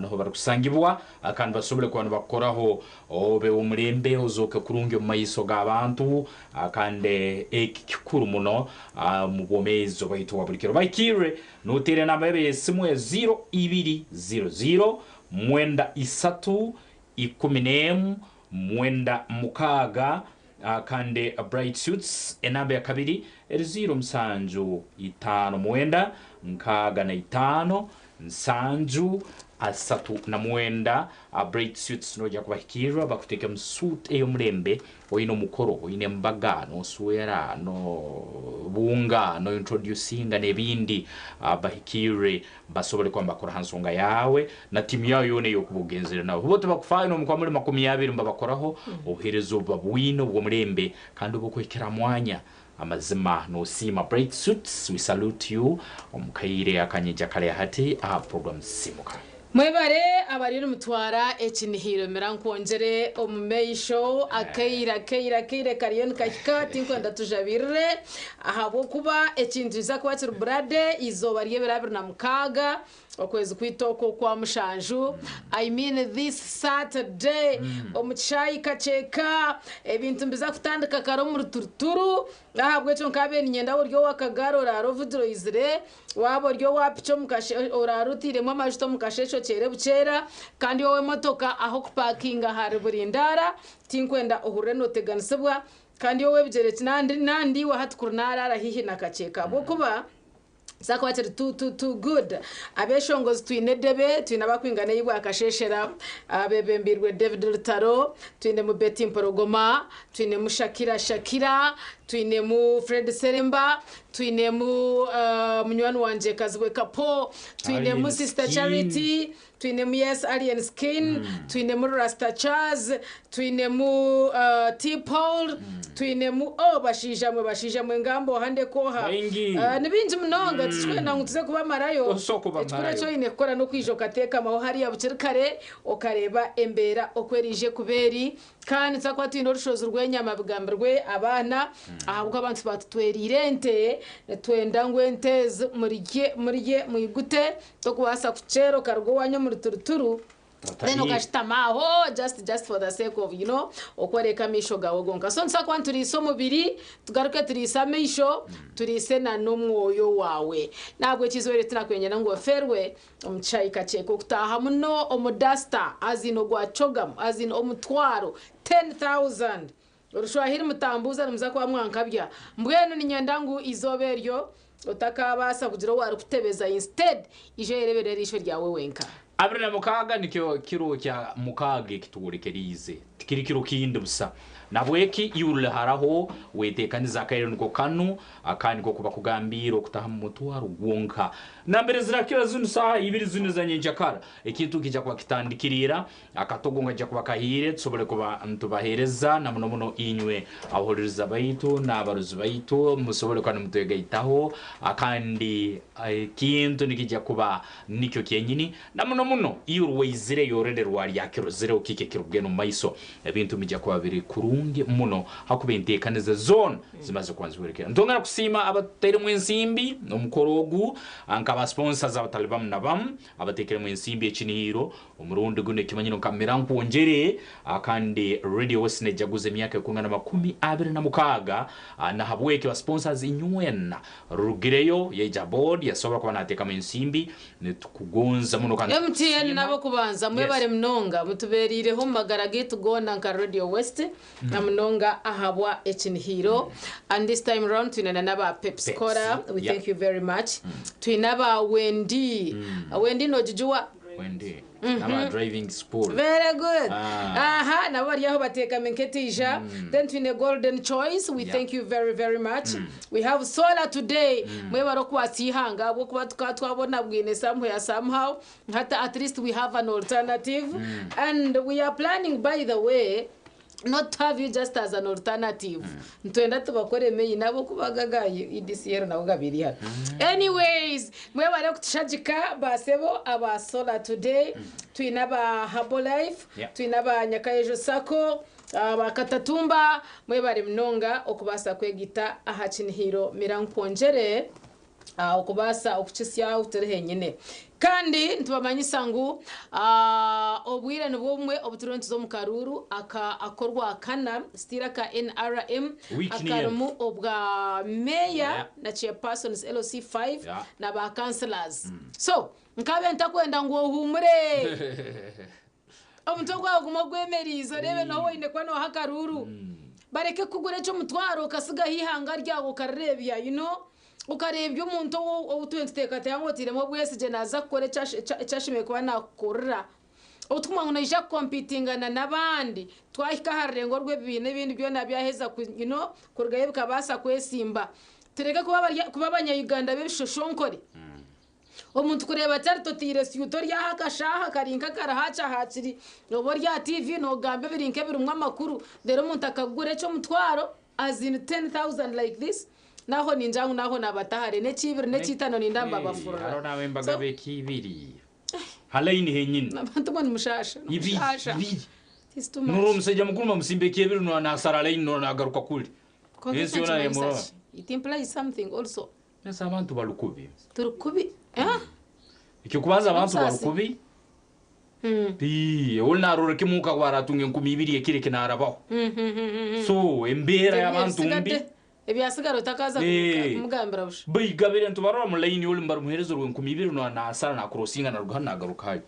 niho barikusangibwa kandi basobole kuba nibakukoraho Obe w'omulembe, ozooke kurungi omu maiso g'abantu, kandi eki kikuru muno omu bwomeezi bwaitu obwa buli kiro. Bahikirre noteera enamba yabo ey'esimu ya ziiro ibiri ziiro ziiro, mwenda isatu, ikumi n'emu, mwenda mukaaga, kandi Bright Suits enamba ya kabiri eri ziiro musanju itaano mwenda, nkaaga na itaano, Nsanju, 39, Bright Suits noija kubahikirra bakuteekemu suit ey'omulembe oine omukoro, oine embaga, noswera, nobunga, no introducinga n'ebindi bahikirre basobole kuba nibakora ha nsonga yaawe na tiimu yaawe yoona ey'okuba ogenzere nabo. Bo tibakufaayo n'obu mukuba muri 20 nibabakoraho, obuheereza obu babwine obw'omulembe kandi obukuhikira ha mwanya. Amazima nosiima Bright Suits we salute you omu kaire akanyija kare hati aha program Sisimuka. Mwebare abariyo nimutwara ekinihiro mira nkwongyere omu maisho akaire akaire akaire kariyo nikahika tinkwenda tujabirire ahabw'okuba ekintu nikiza kuba kiri burade eizooba ry'ebiro 26 Okwezi kwaitu oku okwa mushanju, I mean this Saturday, omu kishaayi Kakyeka, ebintu nibiza kutandika kare omu ruturuturu, n'ahabw'ekyo nkaabaire niinyenda ori ow'akagaari oraare ovugire oizire, waaba ori owa piki omu kashe oraare otairemu amajuta omu kasheeshe okyere bukyera, kandi ow'emotoka ah'okupaakinga hari burindaara, tinkwenda ohurire nooteganisibwa, kandi ow'ebigyere nandi nandi iwe hati kuri naaraara haihi na Kakyeka ahabw'okuba. Kyakuba kiri too too too good. Abeshongozi twine edebe, twine abakwingana ei bwakasheshera abebembeirwe David Lutalo, twinemu Betty Mpologoma, twinemu Shakira Shakira, twinemu Fred Seremba, twinemu munywani wangye Kazibwe Kapo, twinemu Alien Sister Skin. Charity, Twinemu Yes Alien Skin, twinemu Rasta Charles, twinemu T Paul, twinemu oh bashaija mwe bashaija mwe ngamba oha ndeke oha. Baingi. Ni baingi munonga tikikwenda ngu tuze kubamarayo. Tosobola kubamarayo. Ekikuru eki oine kukora n'okwija okateekamaho hariya bukiri kare okareeba embeera oku eraije kuba eri. Kandi nituza kuba twine orushozi rw'enyama bigambirwe abaana ahabw'okuba abantu batutwereire ente nitwenda ngu ente ezi murye murye mwigute tokubaasa kukyera okaruga owanyu omuri turuturu then okashutama aho just just for the sake of you know okworeka amaisho gaawe gonka so nituza kuba nituriisa omubiri tugaruke turiise amaisho turiise na n'omwoyo waawe nahabwekyo eizooba eryo tinakwenda ngu oferwe Omu kishaayi kakye k'okutaaha muno omu dasita as in ogwa CHOGM as in omutwaro, 10,000. Orushwahiri mutambuuza nimuza kuba mwankabya. Mbwenu niinyenda ngu eizooba eryo otakaabaasa kugira ou arikutebeza instead ija oyereebere eriisho ryawe wenka. 26 nikyo kiro kya mukaaga ekitworekeriize, tikiri kiro kindi busa. Nahabweki iwe ruri haraho, weteekanize akaire niko kanu, aka niko kubakugambiire okutaha mu mutwaro gwonka. Nambere zirakira zinu saaha ibiri zinu eza nyenkyakara, ekintu nikiija kuba kitandikire ira, akatogo nikaija kuba kahiire tusobole kuba nitubaheereza na muno muno inywe abahuririza baitu n'abarozi baitu musobole kuba nimutwegaitaho kandi ekintu nikiija kuba nikyo kyenyini na muno muno iwe orwaizireyo already rwaryakirozire kiki ekirikugenda omu maiso ebintu nibija kuba biri kurungi muno hakuba enteekaniza zoona zimaze kuba nizihwerekerera. Nitwongera kusiima abatutairemu ensimbi omukoro ogu nka ba sponsors abatari bamu na bamu abateekiremu ensimbi ekinihiiro omurundi gunu ekimanyiro nka Mira Nkwongyere kandi Radio West nejaguza emyaka ekwingana 26 nahabwekyo ba sponsors inywena rurugireyo yaija board yasobora kuba nateekamu ensimbi nitukugonza muno kandi MTN tukusiima. n'ab'okubanza mwebare munonga mutubereireho omu magara gaitu goona nka Radio West na munonga ahabwa ekinihiiro and this time round twine na n'aba Pepsi Cola we thank you very much twine aba Wendy Wendy nogijuwa Wendy n'aba driving school. Very good. Ah. Aha, nabo bari aho bateekami nk'etiija. Then twine Golden Choice. We thank you very very much. We have Solar Today. Mwebare okukwatsa eihanga ahabw'okuba tukaba twabona bwine somewhere somehow. Hati at least we have an alternative. And we are planning by the way not to have you just as an alternative. Nitwenda tubakore main ahabw'okuba aga aga EDCL nago gabaire hanu. Anyways, mwebare kutushagika basebo aba Solar Today. Twine aba Herbalife, twine aba Nyakayejo Sacco, aba Katatumba, mwebare munonga okubaasa kwegita aha kinihiiro Mira Nkwongyere okubaasa okukitsya ahu turi henyine. Kandi nitubamanyisa ngu obwire nibwo bumwe obu turiyo nituza omu karuuru aka ak'orwakana still aka NRM akarimu obwa meeya na chairpersons LC5 na ba councillors. So Nkabe ntakwenda ngu ohuumure. Omutwe gwawe gume ogwemeriize oreebe n'obu oine kuba nooha akaruuru. Bareke kukugura eky'omutwaro okasigaho eihanga ryawe okarireebya you know okareebya omuntu ou ou tube nituteekateeka ngu otairemu obwesigye naaza kukora eki eki ashemereire kuba naakukorera. Obu turikumanya ngu naija kukompitingana n'abandi twahika aha rurengo rw'ebibiina ebindi byona byaheza ku you know kurugayo bikabaasa kwesimba. Tureke kuba bari kuba abanya-Uganda b'ebishoshonkore. Omuntu kureeba ati aritotiire syuta ori aha akashaaha kari nk'akari hakye hakiri oba ori aha TV noogamba ebiri nk'ebirimu amakuru reero omuntu akakugura eky'omutwaro as in 10,000 like this naho ningira ngu naho naaba hare n'eky'ibiri n'eky'eitaano ninda mbabafurura. Hariho n'ab'embaga b'eky'ibiri ha layini henyini. Abantu mwe nimushaasha nimushaasha. Ibiri. It is too much. Noroora omushaija mukuru bamusimba eky'ebiri naasara layini naagaruka kuri. Kwonka Ensi ekyo yoona nikimanyisa yemurora. ki? It implies something also. Nasi abantu bari kubi. Turi kubi. Eky'okubanza abantu bari Omusaasi. kubi. Ii, ori naarora kimwe nka aratunga 2000 ekiro eki naarabaho. So embeera y'abantu mbi. Ebisigadde ebyasigara otakaza Eh. kumugambira busha. Baigabire nitubarora omu layini ori nibarimuheereza orw'enkumi ibiri naasara naakurosinga naruga hanu naagaruka hari.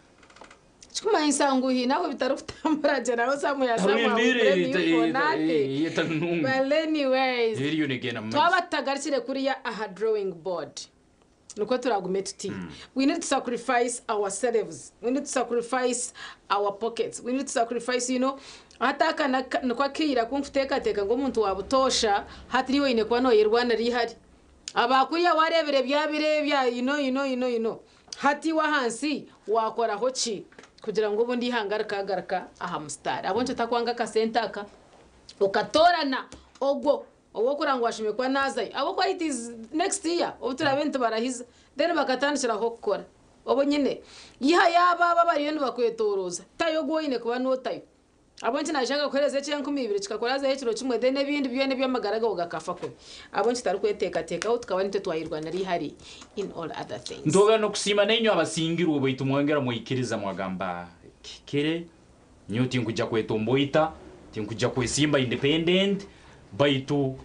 Kirikumanyisa ngu haine ahu bitarikutambura gye nawe somewhere Hariho somehow embeera blame you for nothing. etari nungi. Well anyways. Eriyo neegenda mu maiso. Twaba tutagarukire kuriya aha drawing board nikwo turagume tuti. We need to sacrifice ourselves. We need to sacrifice our pockets. We need to sacrifice you know hati aka niko akaire aku nkuteekateeka ngu omuntu wa butoosha hati niiwe oine kuba nooyerwanira eihari. Aba kuriya waareebire byabireebya you know you know you know you know. Hati iwe ahansi waakoraho ki kugira ngu obundi eihanga rikaagaruka aha musitaari? Ahabw'enki otakwanga akasente aka okatoorana ogwo ou orikureeba ngu ashemereire kuba naazayo? Ahabw'okuba it is next year obu turaabe nitubarahiza then bakatandikiraho kukora. Obwo nyine ihayo abo abo abariyo nibakwetoorooza, tayo ogu oine kuba nootayo. Ahabw'enki naija akakuheereza eky'enkumi ibiri kikakurazaho ekiro kimwe then ebindi byona eby'amagara gaawe gakafa kubi? Ahabw'enki tutarikweteekateekaho tukaba nitwe twayerwanira eihari in all other things? Ntwongera n'okusiima nainywe abasingirwe baitu mwongera mwaikiriza mwagamba kihikire, nyowe tinkwija kwetomboita, tinkwija kwesimba independent baitu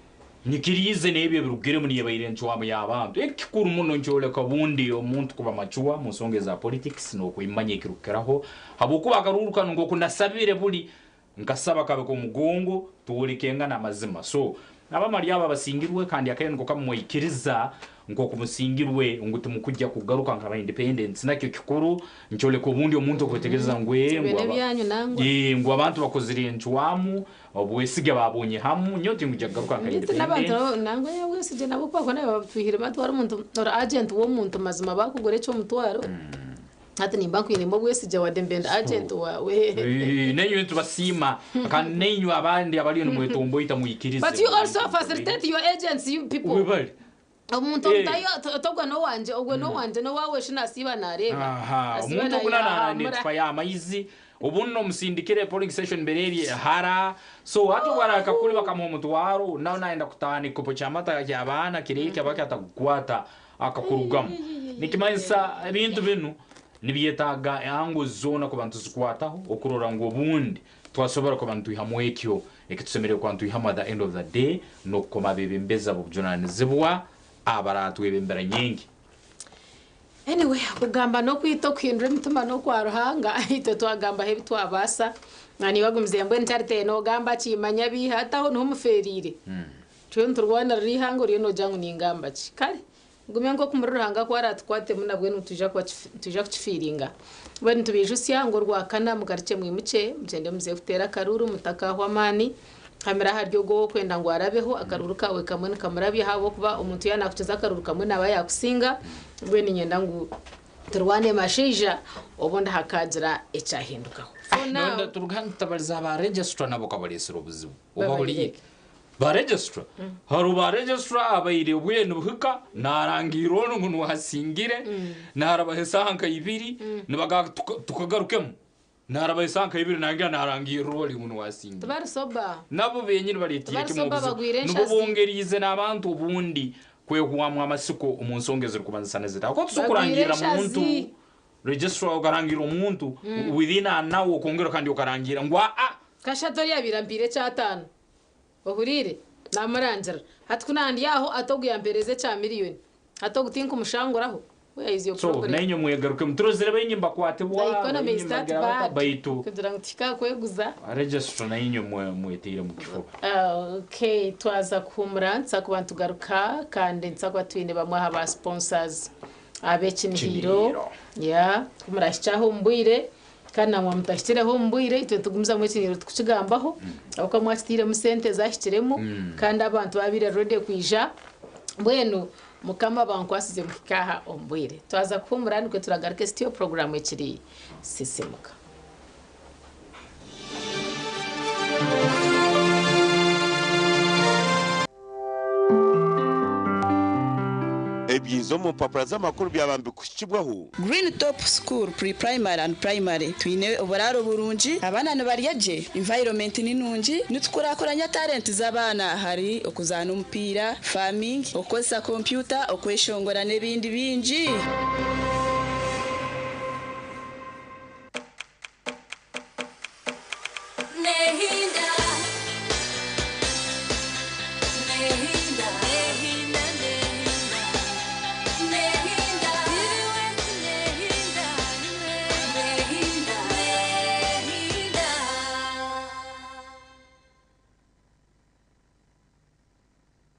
nyikiriize n'ebyo ebirugiremu niyo ebaire encwamu y'abantu. Ekikuru muno nikyoleka obundi omuntu kuba mature mu nsonga eza politics n'okwemanya ekirukukiraho habwokuba akaruuru kanu nk'oku nasabire buli nkasaba kabe k'omugongo twolekengane amazima. So abamali abo abasingirwe kandi akaire niko kamu mwaikiriza nk'oku musingirwe ngu timukujja kugaruka nk'aba independents nakyo kikuru nikyoleka obundi omuntu okwetegereza ngu ee Ebyo ngu aba n'ebyanyu nangwa. ee ngu abantu bakozire encwamu Obwesige baabonye hamu, nyowe tingwija kugaruka nka Beitu n'abantu independent. nangwa obwesigye nabwo ku bakuba nibabutwihiremu hati wari omuntu ori agent w'omuntu mazima bakugura eky'omutwaro hati nimba nkwinemu obwesigye wadde mbe ndi agent waawe. Nainywe nitubasiima kandi nainywe abandi abariyo nimwetomboita mwikirize. But you also facilitate your agents you people. Webale. Omuntu Eh. omutayo oti ogwo n'owangye ogwo n'owangye n'owaawe shi nasiiba naareeba. Aha, Asiiba omuntu ogu naayehahamura. nana y'amaizi obundi nomusindikira polling station mbere eri hara so hati obu arahika kuri bakamuha omutwaro nawe nayenda kutaaha nekikopo ky'amata ky'abaana kiri kyaba kyatakukwata akakurugamu nikimanyisa ebintu binu nibyetaaga ango zoona kuba nituzikwataho okurora ngu obundi twasobora kuba nitwihamu ekyo ekitusemeriire kuba nitwihamu at the end of the day n'okukoma abebembezi ab'obujunanizibwa abaratwebembera nyenki. Anyway, okugamba n'okwita okuhindura emitima n'okwa Ruhanga, itwe twagambaho ebi twabaasa. Na niiwe agumize mbwenu Charity noogamba ki? Manya biiha hati aho niho mufeereire. Turiyo niturwanirira eihanga oriyo noogira ngu ningamba ki? Kare Gumya nk'oku muri Ruhanga ku aratukwatemu nabwe nitwija kuba nitwija kukifiiringa. Mbwenu nitubaijutsya ngu Orwakana mugarukye mwimukye mugyende muze kuteera akaruuru mutakaahwa amaani. Hamira ahari ogwo ow'okwenda ngu arabeho, akaruuru kaawe kamwe nikamurabya ahabw'okuba omuntu yaaba naakukiza akaruuru kamwe naaba yaakusinga. Mbwenu niinyenda ngu turwane mashaija obundi hakaagira ekyahindukaho. For now. Nonda turuga hanu tutabariza ba registrar nabo kabaresire obuzibu. Oba Babaire huriire? ki? Ba registrar hariho ba registrar abaire obwire nibuhika narangiirira onu ngu niwe asingire narabaho esaaha nka ibiri nibagamba tukagarukemu narabaho esaaha nka ibiri nangira narangirira ori ngu niwe asingire. Tibari sober. Nabo benyini baretiire Tibari kimwe sober obuzibu bagwire nibo enshazi. bongeriize n'abantu obundi kwehwamu amatsiko omu nsonga ezirikubanzisana ziti ahabw'okuba tosobola Bagwire kurangirira muntu enshazi. registrar okarangirira omuntu within an hour okongera kandi okarangirira ngu aa. Kashatu oriyabaire ampiire ekyataano. Ohuriire? Naamurangirira. Hati ku naandi aho, ati ogu yampeereza ekya miriyoni. Hati ogu tinkumushanguraho? Where is your So problem? nainye mwegarukemu. Turozire baingi The nibakwatibwa, economy baingi is that nibagira bata, bad. baitu Kugira ngu tuhike aha kweguza. registrar nainye mwetaire mu kifuba. Okay, twaza kuhuumura, nituza kuba nitugaruka kandi nituza kuba twine bamwe aha ba sponsors ab'ekinihiro. Yeah, ku murahikye aha omu bwire. Kandi namwe mutahikireho omu bwire, itwe nitugumizamu ekinihiro tukukigambaho, ahabw'okuba mwakitairemu sente ezahikiremu, kandi abantu babaire ready kwija, mbwenu Mukama abankwasize muhike aha omu bwire. Twaza kuhuumura nikwo turagaruke sityo puroguraamu ekiri Sisimuka. Ebyiza omu mpapura z'amakuru byaba nibikuhikibwaho. Green Top School Pre-Primary and Primary Twine oburaaro burungi, abaana nibarya gye, environment ni nungi, nitukurakuranya talent z'abaana ahari okuzaana omupiira, farming, okukozesa kompyuta, okweshongora n'ebindi bingi.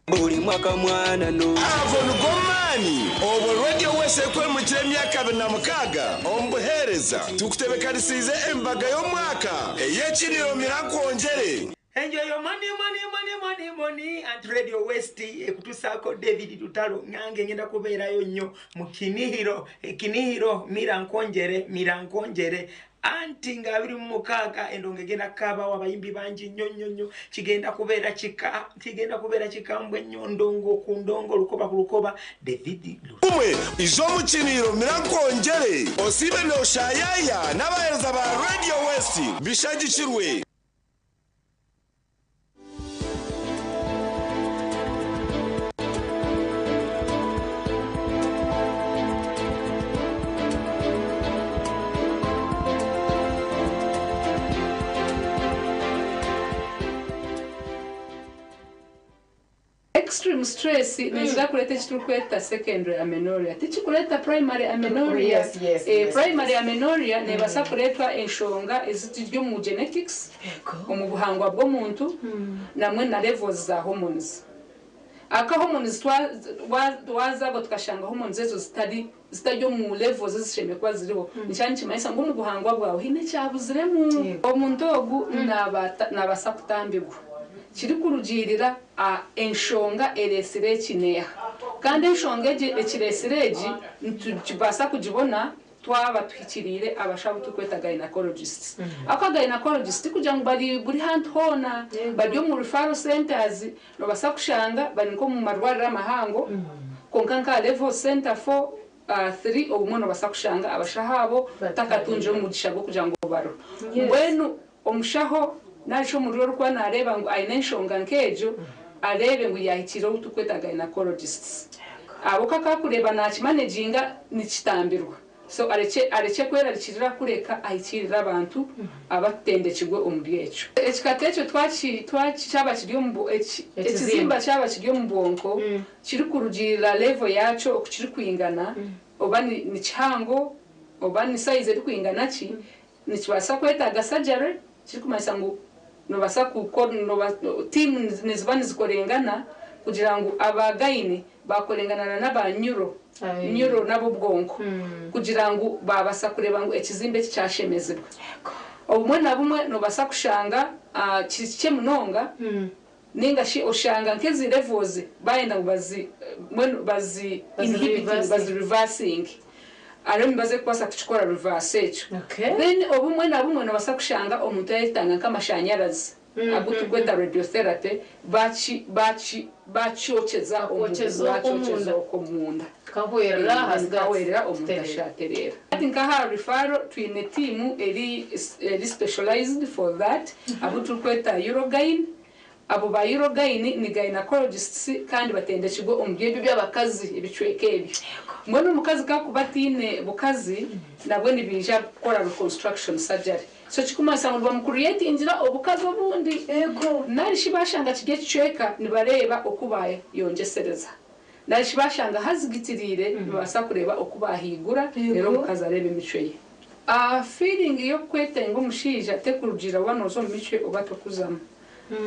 Buri mwaka mwana no. Ago nigo maani obwo Radio West ekwemukire emyaka 26 omu buheereza. Tukutebekanisiize embaga y'omwaka ey'ekiniro Mira Nkwongyere. Enjoy. Eyo money money money money money anti Radio West ekutusaako David Lutalo nange ngenda kubeerayo nnyo mu Kinihiro Kinihiro mira nkonjere mira nkonjere anti nga 26 endongo egenda kukaabawo abayimbi bangi nnyo nnyo nnyo kigenda kubeera kika kigenda kubeera kikambwe nnyo ndongo ku ndongo lukoba ku lukoba David Kumwe ija omu kinihiro mira nkwongyere osiibe nooshayaya n'abaheereza ba Radio West bishagikirwe. Extreme stress neija kureeta eki turikweta secondary amenorrhea. Tikikureeta primary amenorrhea. Primary amenorrhea neebaasa kureetwa enshonga eziri omu genetics, omu buhangwa bw'omuntu namwe na levels za hormones. Aka hormones wazaagwa tukashanga hormones ezo zitari zitari omu levels ezishemereire kuba ziriho, nikiba nikimanyisa ngu omu buhangwa bwawe haine ekyabuziremu. Omuntu ogu naabaasa kutambirwa. Kirikurugiirira aha enshonga ereetsire eki neeha. Kandi enshonga egi ekireetsire egi nitubaasa kugibona twaba tuhikiriire abashaho abu turikweta gynaecologists. Ahabw'okuba gynaecologists tikugira ngu bari buri hantu hoona, bari omu referral centres, noobaasa kushanga bari nk'omu marwariro amahango kwonka nka level centre four, three obumwe noobaasa kushanga abashaho abo otakatungire omugisha gw'okugira ngu obariho. Mbwenu Omushaho nari shi omurwaire orikuba naareeba ngu aine enshonga nk'egyo, areebe ngu yaahikiire ou turikweta gynaecologists. Abo ku akaakureeba naakimaneginga nikitambirwa. So arekye arekye kwerarikirira kureka ahikiirire abantu abatendekirwe omuri ekyo. Ekikata ekyo twaki twaki kyaba kiri omu bwo eki ekizimba kyaba kiri omu bwonko kirikurugiirira level yaakyo oku kirikwingana oba ni ni kihango oba ni size erikwingana ki, Nikibaasa kwetaaga surgery, kirikumanyisa ngu nobaasa tiimu niziba nizikorengana kugira ngu aba gyne bakorengana na n'aba neuro, neuro n'ab'obwonko kugira ngu baabasa kureeba ngu ekizimba eki kyashemezibwa. Obumwe na bumwe nobaasa kushanga kiri kikye munonga ninga shi oshanga nk'ezi levels bayenda ngu bazi mbwenu bazi inhibitinge bazi reversinge hariho emibazi erikubaasa kukikora reverse ekyo then obumwe na bumwe nobaasa kushanga omuntu yayetanga nk'amashanyarazi agu turikweta radiotherapy baki baki bakyokyeza bakyokyeza okwo omunda Nikahwerera omuntu ashatereera. Hati nka aha referral twine tiimu eri eri specialized for that abu turikweta Urogyne. Abo ba Urogyne ni gynaecologists kandi batendekirwe omu by'ebyo by'abakazi ebicweka ebyo. Mbwenu omukazi ku akuba ataine bukazi nabwe nibaija kukora reconstruction surgery. So kirikumanyisa ngu nibamucreatingira obukazi obundi. Nari shi bashanga kiri ekicweka nibareeba oku bayongyesereza. Nari shi baashanga hazigitiriire nibabaasa kureeba oku baahaigura reero omukazi areebe emicwe ye. Feeling y'okwetenga omushaija tekurugiirira waaba nooza omu micwe oba tokuzamu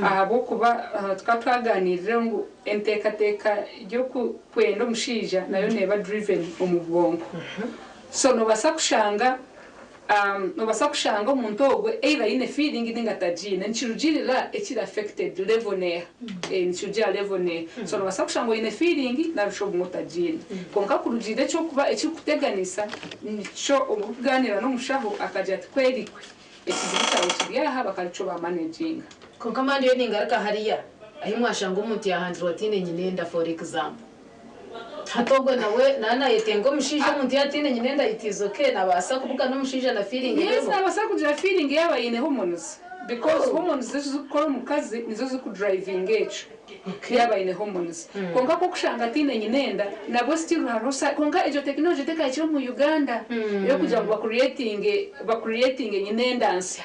ahabw'okuba tukaba twagaaniirire ngu enteekateeka y'okwenda omushaija nayo neeba driven omu bwonko so noobaasa kushanga Nobaasa kushanga omuntu ogwe either aine feeling ninga atagiine nikirugirira ekiri affected level neeha nikirugirira level neeha so nobaasa kushanga oine feeling narishi obumwe otagiine kwonka kurugirira ekyokuba ekirikuteganisa nikyo obu orikuganiira n'omushaho akagira ati kwerikwe ekizibu kyawe kiri aha bakarikyo ba managinga. Kwonka mani nyowe ningaruka hariya ahi mwashanga omuntu yahangirwe ataine nyina enda for example. Hati ogwe nawe naba nayetenga omushaija omuntu yaaba ataine nyina enda it is ok nabaasa kubugana omushaija na feeling Yes eriho. nabaasa kugira feeling yaaba aine hormones because hormones ezirikukora omukazi nizo zirikudrivinga ekyo yaaba aine hormones kwonka ku orikushanga ataine nyina enda nabwe still hariho kwonka egyo technology tekahikire omu Uganda eyokugira ngu bacreatinge bacreatinge nyina enda nsya.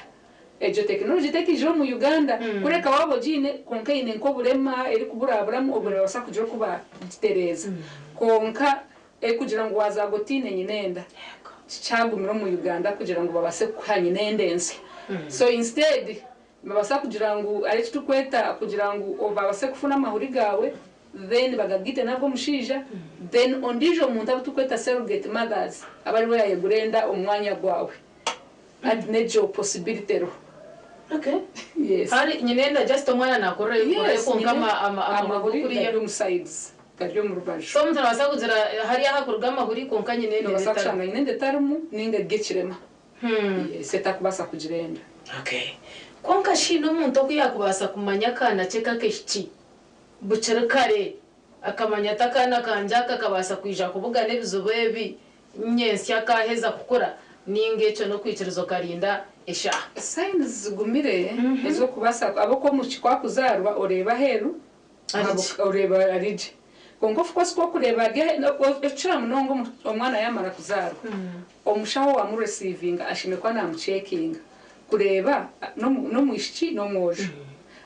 Egyo tekinologi tekaijire omu Uganda kureka waaba ogiine kwonka eine nk'oburema erikuburaburamu obwo nibabaasa kugira oku bagitereeza kwonka erikugira ngu waazaarwa otaine nyinenda kikyagumire omu Uganda kugira ngu babaase kukuha nyinenda ensya so instead nibabaasa kugira ngu hariho eki turikweta kugira ngu babaase kufuna amahuri gaawe then bagagaite n'ag'omushaija then ondiijo muntu abu turikweta surrogate mothers abe ariwe yaayegura enda omu mwanya gwawe. Hati n'egyo possibility eriho. Yes. Hari nyina enda just omwana nakurira Yes, kwonka nyine amahuri amahuri kuriya. gari omu sides gari omu rubaju. So omuntu nabaasa kugira hariya hakuruga amahuri kwonka nyina enda Nobaasa etarimu. kushanga nyina enda etarimu ninga eri ekirema. Yes, etakubaasa kugira enda. Okay. Kwonka shi n'omuntu oku yaakubaasa kumanya akaana kye k'akaishiki bukiri kare akamanya ati akaana kangye aka kabaasa kwija kubugana ebizibu ebi nyentsya kaaheza kukura ninga ekyo n'okwikiriza okarinda eshaaha. Signs zigumire ez'okubaasa ahabw'okuba omwishiki ku akuzaarwa oreeba aheeru oreeba ari gye kwonka of course ku orikureeba ari aheeru okukira munonga omwana yaamara kuzaarwa omushaho owaamureceivinga ashemereire kuba naamucekinga kureeba n'omwishiki n'omwojo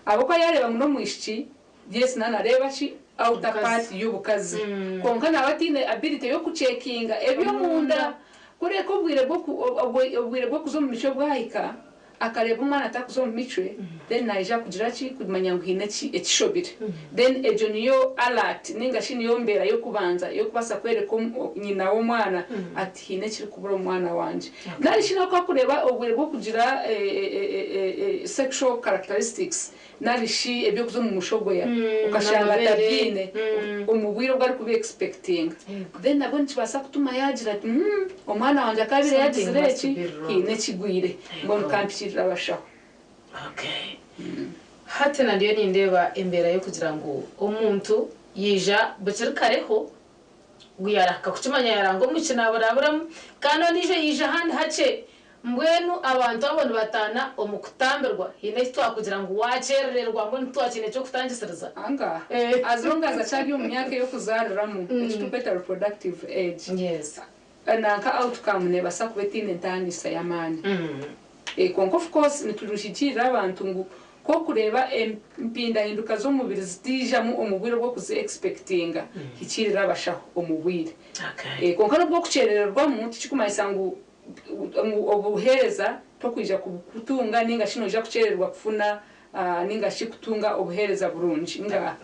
ahabw'okuba yaareeba ngu n'omwishiki yes naanareeba ki outer part y'obukazi kwonka naaba ataine ability y'okucekinga eby'omunda Kureka obwire obwire bw'okuza omu micwe bwahika, akareeba omwana atakuza omu micwe, then naija kugira ki? Kumanya ngu haine ekishobire. Then egyo niyo alert ninga shi niyo mbeera y'okubanza y'okubaasa kwereka nyina w'omwana ati haine ekirikubura omu mwana wangye. Nari shi nawe ku arikureeba obwire bw'okugira sexual characteristics nari shi eby'okuza omu mushogoya okashanga N'amabeere. atabyiine omu bwire obu arikuba expectinga then nabwo nikibaasa kutuma yaagira ati humm omwana wangye akaabaire Something yaagizire must eki be wrong. haine ekigwire mbwenu kampikirire abashaho. Okay. Hati na ndiyo nindeeba embeera y'okugira ngu omuntu yaija bukiri kareho ngu yaarahika kukimanya yaaranga omwishiki naaburaburamu kandi ondiijo yaija ahandi hakye Mbwenu abantu abo nibataana omu kutambirwa. Haine eki twakugira ngu waakyerererwa mbwenu titwakiine ky'okutangisiriza? Anga, as long as akyari omu myaka ey'okuzaariramu, eki turikweta reproductive age, nanka outcome neebaasa kuba etaine ntaaniisa y'amaani. Kwonka of course nituhigiirira abantu ngu ku orikureeba empindahinduka z'omubiri zitaijamu omu bwire obu orikuzi expectinga, hikiirira abashaho omu bwire. Kwonka n'obu orikukyerererwamu tikikumanyisa ngu ngu obuheereza tokwija kubutunga ninga shi noija kukyerererwa kufuna ninga shi kutunga obuheereza burungi. Ngaaha.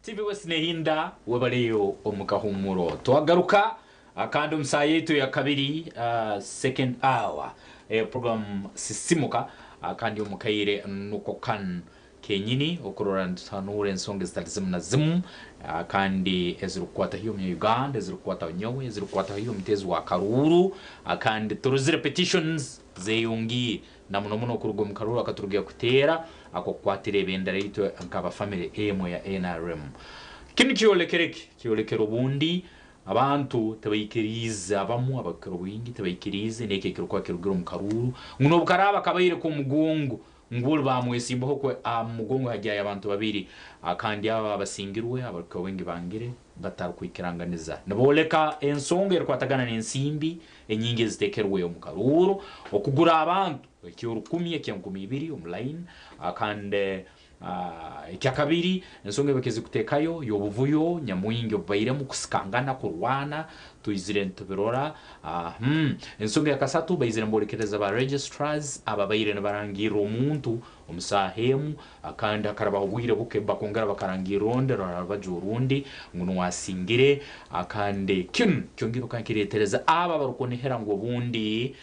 TV West Nehinda webareyo omu kahumuro twagaruka kandi omu saaha yaitu ya kabiri second hour program sisimuka kandi omu kaire nuko kanu kenyini okurora nituhanuura ensonga ezitari zimu na zimu kandi ezirikukwata haihi omu Uganda, ezirikukwataho nyowe, ezirikukwataho haihi omuteezi wa karuuru kandi turozire petitions zeyongiire na muno muno kuruga omu karuuru akaturugire kuteera ak'okukwatira ebendera yaitu nk'aba family emwe ya nrm. Kinu kyolekere ki? Kyolekere obundi Abantu tibaikiriize, abamu abarikukira obwingi tibaikiriize n'eki ekirikuba kirugire omu karuuru, ngu n'obu karaaba kabaire k'omugongo, ngu ori baamwesimbaho kwe aha mugongo hagyayo abantu babiri, kandi abo abasingirwe abarikukira obwingi bangire batarikwikiranganiza. Nibooleka ensonga erikwatagana n'ensimbi enyingi eziteekerwe omu karuuru, okugura abantu eky'orukumi, eky'enkumi ibiri omu layini, kandi Ekyakabiri, ensonga ei bakizikuteekayo y'obuvuyo nyamwingi obubairemu kusikangana, kurwana, twizire nitubirora. Ensonga eyakasatu, baizire nibolekereza ba registrars ababaire nibarangirra omuntu omu saaha emu kandi hakarabaho obwire buke bakongera bakarangirra ondi rora rubaju orundi ngu nuwe asingire kandi kinu kyongiire okaba nikireetereza abo abarukunihira ngu obundi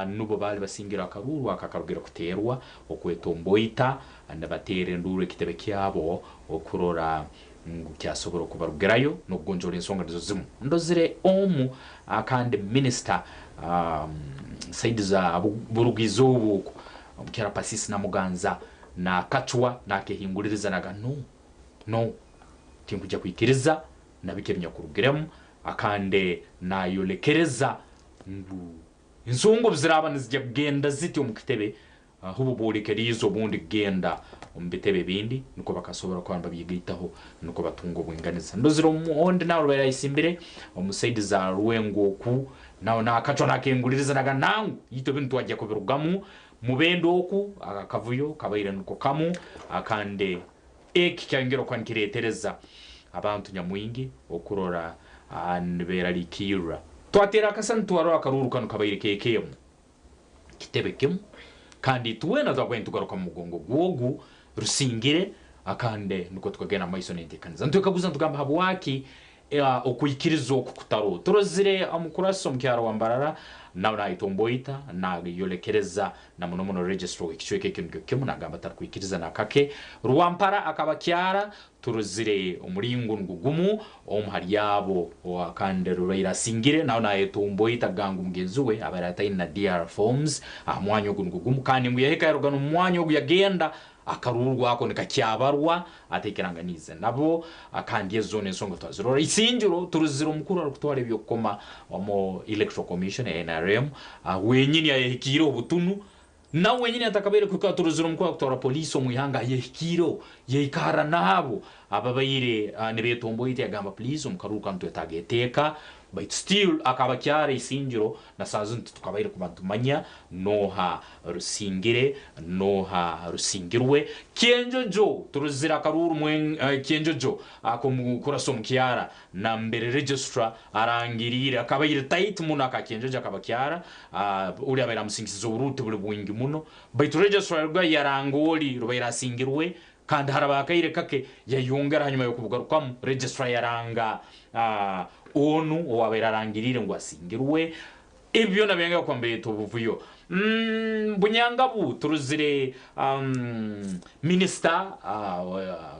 nubo baali basingire akaruuru aka akarugire kuteerwa okwetomboita Nibateera enduuru ekitebe kyabo okurora ngu kyasobora okubarugirayo n'okugonjoora ensonga nizo zimu. Ndozire omu kandi minisita saidi za Buruga Izooba oku, Omukyara Pasisi Namuganza Nakacwa nakehinguririza naga no no tinkujya kwikiriza nabike ebinyakurugiremu akande nayolekereza ngu ensonga obuziraba nizijya kugenda ziti omu kitebe ahubo bolekeriize obundi kugenda omu bitebe ebindi nukwo bakasobora kuba nibabyegaitaho nukwo batunga obwinganiza. Ndozire ondi nawe rubaire ayesimbire omu saidi za Rwengo oku nawe nakacwa nakenguliriza naga nangu itwe ebintu twajya kubirugamu. Mubende oku akavuyo kabaire nuko kamu akande eki kyayongera okuba nikireetereza abantu nyamwingi okurora niberaliikirra. Twatera akasani twarora akaruuru kanu kabaire kekemu kitebe kimu kandi itwena twakubaire nitugaruka mu mugongo gwogu rusingire akande nukwo tukagenda mumaiso nentekaniza. Nitwekaguza nitugamba habwaki okwikiriza oku kutaroho. Turozire omukurasi omukyaro wa Mbarara nawe nayetomboita nayolekereza na muno muno registrar w'ekicweka ekyo nikyo kimu nagamba atarikwikiriza nakake. Rwampara akaba kyara turozire omuringo nugwo gumu omu hali abo kandi rubaire asingire nawe nayetomboita kugamba ngu mugenzi we abaire ataine na DR forms aha mwanya ogu nugwo gumu kandi ngu yahika yaruga n'omu mwanya ogu yagenda akaruuru ako nikakyabarwa ataikiranganiize nabo kandi ezo zoona ensonga twazirora. Isingiro turozire omukuru arikutwara eby'okukoma omu Electoral Commission eya NRM wenyini ayehikiireho butunu nawe wenyini atakabaire kuhika turozire omukuru arikutwara poliisi omu ihanga ayehikiireho yaikarra n'abo ababaire nibetomboita yagamba please omu karuuru kanu nitwetaaga eteeka baitu still akaba akyara Isingiro na saaha zinu titukabaire kuba nitumanya nooha rusingire nooha rusingirwe. Kyenjojo turozire akaruuru Kyenjojo ak'omukurasa omu kyara nambere registrar arangiriire akabaire tight muno aka Kyenjojo akaba kyara ori abaire amusingisize oburuuru tiburi bwingi muno baitu registrar yarugayo yaranga ori rubaire asingirwe kandi haraba akaire kake yayongera hanyuma y'okubugarukamu registrar yaranga onu owabaire arangiriire ngu asingirwe. Ebi byona byongera kuba nibireeta obuvuyo. Bunyangabu turozire minisita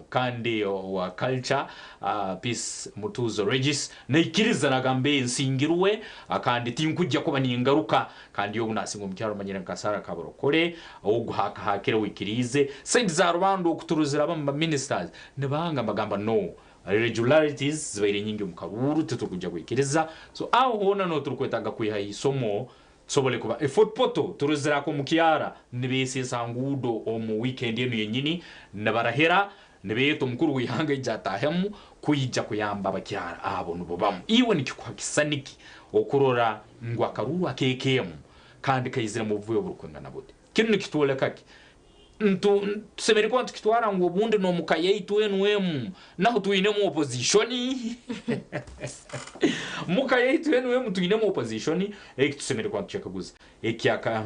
kandi owa culture Peace Mutuuzo Regis naikiriza nagamba nsingirwe kandi tinkujja kuba ningaruka kandi obu nasinga omukyara omanyire nka Sarah Kabarokore ogu hakahakire oikiriize. Side za Rubanda oku turozire abamu ba ministers nibanga nibagamba no Irregularities zibaire nyingi omu karuuru titurikwija kwikiriza so aho hoona niho turikwetaaga kwihaho eisomo tusobole kuba e Fort Portal turozire ak'omu kyara nibeeseesa aha nguudo omu weekend enu yenyini nibarahira nibeeta omukuru w'eihanga aije ataahemu kwija kuyamba abakyara abo nibo bamu. Iwe nikikuha kisisani ki okurora ngu akaruuru ak'eka emu kandi kaiziremu obuvuyo oburikwingana buti? Kinu nikitwoleka ki? Tusemeriire kuba nitukitwara ngu obundi n'omu ka yaitu enu emu naho twinemu opozishoni. Muka yaitu enu emu twinemu opozishoni, eki tusemeriire kuba nitukyekaguza. Ekyaka,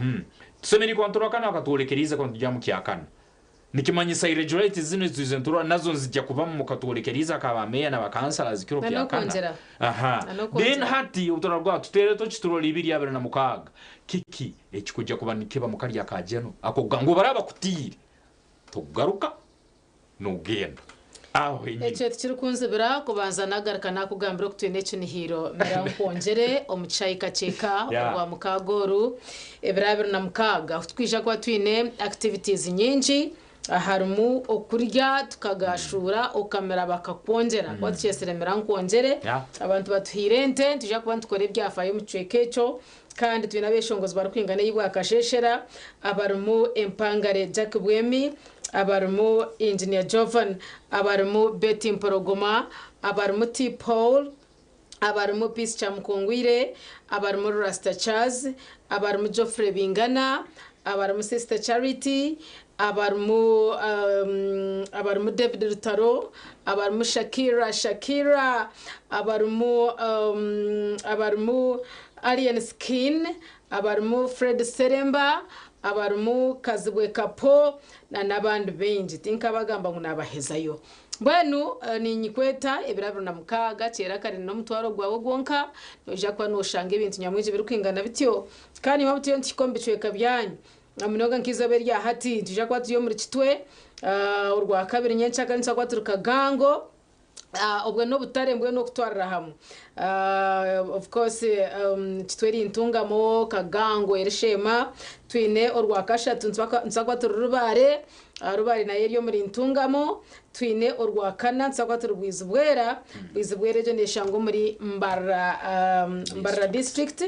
Tusemeriire kuba niturora kanu akatwolekeriize kuba nitugya mu kyakana. Nikimanyisa irregularities zinu ezitwizire niturora nazo nizija kubamu mukatwolekeriize aka ba meeya na ba councillors kiro Na kyakana. n'okwongyera. Aha. Na n'okwongyera. Then hati obu turarwaho tuteere toki turole ibiri abiri na mukaaga kiki ekikujja kuba nikiba mu karya ka jeno ak'okugamba ngu obu bakutiire tokugaruka nogenda aho henyini. Ekyo tikirikunzibira kubanza nagaruka nakugambira oku twine ekinihiro mira nkwongyere omu kishayika kyeka Orwamukaaga oru ebiro 26 ahu tukwija kuba twine activities nyingi harimu okurya tukagaashuura okamira bakakwongyera kuba tukyetsire mira nkwongyere abantu batuhaire ente nitwija kuba nitukora ebyafaayo omu kicweka ekyo kandi twine abeshongozi barikwingana ei bwakasheshera abarimu Empangare Jack Bwemi abarimu Engineer Jovan abarimu Betty Mporogoma abarimu T Paul abarimu Peace Kyamukungwire abarimu Rasta Charles abarimu Geoffrey Bingana abarimu Sister Charity abarimu abarimu David Rutaro abarimu Shakira Shakira abarimu abarimu Alien Skin abarimu Fred Seremba abarimu Kazibwe Kapo na n'abandi baingi tinkabagamba ngu nabahezayo. Mbwenu ninyikweta ebiro 26 kyera kare n'omutwaro gwawe gwonka noija kuba noshanga ebintu nyamwingi birikwingana bityo. Kandi imwe abu turiyo nituhika omu bicweka byanyu na munonga nk'eizooba erya hati nitwija kuba turi omuri Kitwe, Orwakabiri nyenkyakare nituza kuba turi Kagango. Obwe n'obutare mbwenu okutwarira hamwe. Of course Kitweri Ntungamo, Kagango Erisheema, twine orwakashatu nituza kuba turi Rubare, Rubare nayo eri omuri Ntungamo, twine orwakana nituza kuba turi Bwizibwera, Bwizibwera egyo neshangwa omuri Mbarara, Mbarara district.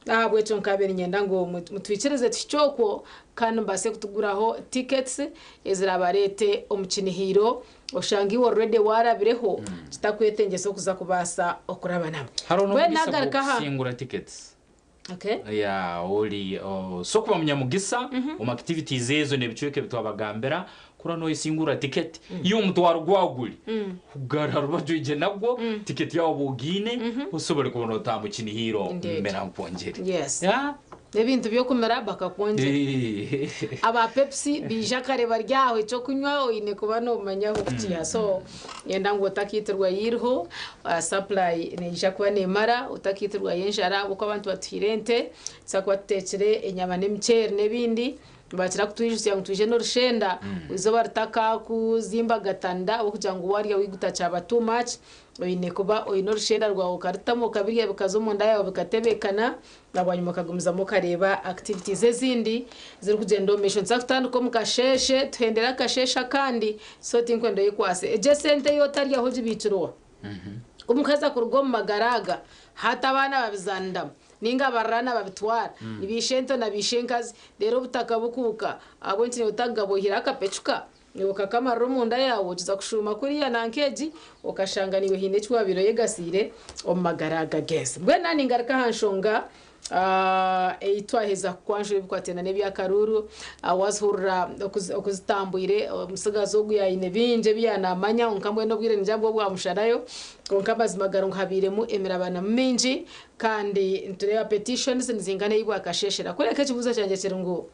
N'ahabw'ekyo nkaabaire niinyenda ngu mutwikirize tuhikye okwo kandi mubaase kutuguraho tickets eziraabareete omu kinihiiro oshange iwe already waarabireho kitakwetengyesa okuza kubaasa okurabanamu. Hariho Mbwenu n'omugisa naagaruka aha. gw'okusingura tickets. Okay. Yeah, ori so kuba munyamugisa omu activities ezo n'ebicweka ebi twabagambira, kura noyesingurira ticket y'omutwaro gwawe guri kugarura rubaju oije nagwo ticket yawe oba ogiine osobole kuba notaaha omu kinihiiro Indeed. mira nkwongyere. Yes. Yeah. Ebintu by'okumira bakakwongyera. Aba Pepsi baija kare bari aho eky'okunywa oine kuba noomanya ah'okukiiha so nyenda ngu otakaitirwa eiriho, supply neija kuba neemara, otakaitirwayo enjara ahabw'okuba abantu batuhaire ente, tuza kuba tuteekire enyama n'emiceeri n'ebindi, nibakira kutwijutsya ngu twije n'orushenda eizooba ritakakuzimbagatanda ahabw'okugira ngu waarya waiguta kyaba too much, oine kuba oine orushenda rwawe okarutamu okabirya bikaza omunda yaawe bikatebeekana. Na bwanyima okagumizamu okareeba activities ezindi zirikugyenda omu maisho. Nituza kutandika omu kasheeshe tuhendere akasheeshe akandi so tinkwenda oyekwase. Egyo esente ei otaryaho ogibiikire owa? Ku mukuheza kuruga omu magara aga, hati abaana babizaaniramu ninga abariraana babitwara, ni baishento na baishenkazi reero obutaka bukuuka ahabw'enki naiwe otakugaba oihireho akapecuka? Iwe okakamarira omunda yaawe okiza kushuuma kuriya nanka egi, okashanga naiwe haine eki waabaire oyegasiire omu magara aga g'ensi. Mbwenu naaba ningaruka aha nshonga ei twaheza kukwanjura ebikwatiraine n'eby'akaruuru, waazihurira oku zitambwire, omutsigazi ogu yaine bingi ebi yaanamanya kwonka mbwenu obwire ningira ngu bwo bwamusharayo, kwonka amazima gari ngu habairemu emirabanamu mingi kandi nitureeba petitions nizingana ei bwakasheeshera. Kureka ekibuuzo kyangye kiri ngu,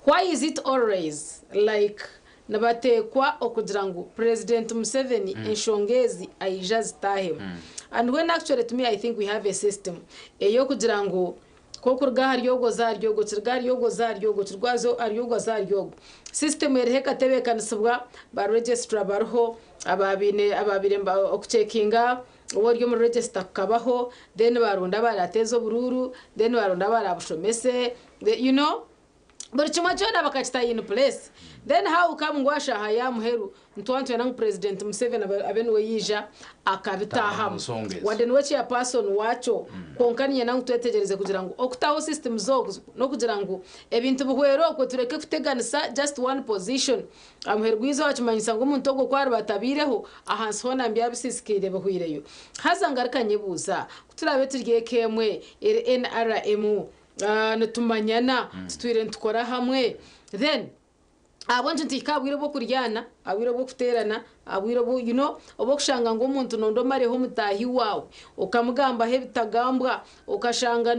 Why is it always like nibateekwa okugira ngu President Museveni enshonga ezi aije azitaahemu? And when actually to me I think we have a system ey'okugira ngu k'okuruga ahari ogwo oze ahari ogwo, kiruga ahari ogwo oze ahari ogwo, kiruga ahari ogwo oze ahari ogwo. System eriho ekatebeekanisibwa, ba registrar bariho, ababaine ababaire okucekinga Ou ori omuri register kukabaho then baronda abarateeze oburuuru then baronda abarabushomese you know buri kimwe kyona bakakita in place then how come ngu aha shaaha ya muheru nitwaba nitwenda ngu president Museveni abe niwe yaija akabitahamu wadde niwe chairperson wakyo kwonka niinyenda ngu twetegyereze kugira ngu okutaho systems oku n'okugira ngu ebintu bihwere okwo tureke kuteganisa just one position Aha muheru gw'eizooba kimanyisa ngu omuntu ogwo ku ariba atabaireho, ahansi hoona mbi abisiisikaire bihweireyo. Haza ngaruka nyebuuza, ku turaabe turi eka emwe eri NRM, nitumanyana, tutwire nitukora hamwe, then ahabw'enki nituhika aha bwire bw'okuryana, aha bwire bw'okuteerana, aha bwire obu you know, obw'okushanga ngu omuntu noyenda omareho mutaahi waawe, okamugambaho ebitagambwa, Okashanga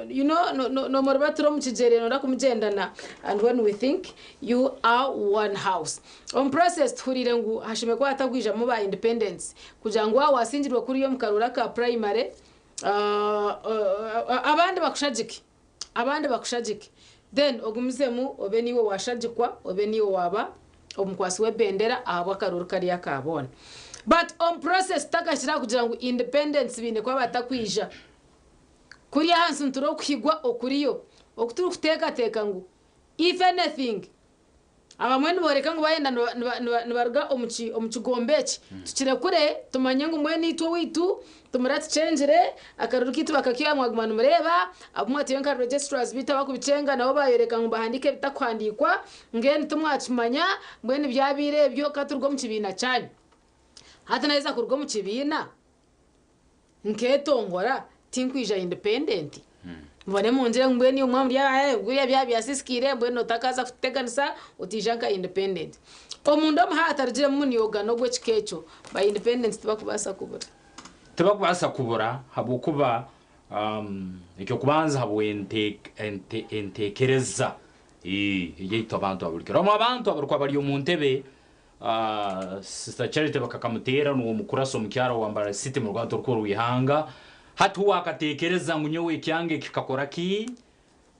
you know nomuribatira omu kigyere noyenda kumugyendana and when we think you are one house. Omu process tuhuriire ngu hashemereire kuba hatagwijamu ba independents kugira ngu waaba wasingirwe kuriya omu karuuru aka primary abandi bakushagike abandi bakushagike then ogumizemu obe niiwe washagikwa obe niiwe waaba omukwasi w'ebendera ahabw'akaruuru kariya aka boona. But omu process tutakahikire aha kugira ngu independence baine kuba batakwija. Kuriya ahansi nitureeba okuhigwa okuriyo oku turikuteekateeka ngu if anything abamwe nibooreka ngu bayenda nibaruga omu kigombe eki tukirekure tumanye ngu mbwenu itwe owaitu Tumuratukyengire, akaruru kaitu bakakiiha mwaguma nimureeba, abumwe turiyo nka registrars beitu abakubikyenga nabo bayoreka ngu nibahandiika ebitakuhandiikwa, mbwenu timwakimanya, mbwenu byabaire ebyo katuruge omu kibiina kyanyu. Hati naheza kuruga omu kibiina nketongora tinkwija independent? Mubone mungire ngu mbwenu imwe muri aba buriya byaba byasisikiire mbwenu otakaza kututeganisa otaija nka independent. Omunda omu hatarugiremu muniyogano gw'ekika ekyo, ba independent tibakubaasa kubura. Tibakubaasa kubura habw'okuba eky'okubanza habw'enteekereza eyaitu abantu ababurikiro. Omu abantu abarikuba bari omu ntebe, Sister Charity bakakamuteera nuwe omukurasi omukyara owa Mbarara City omu rwato orukuru rw'ihanga. Hati uwe akateekereza ngu nyowe ekyange kikakora ki?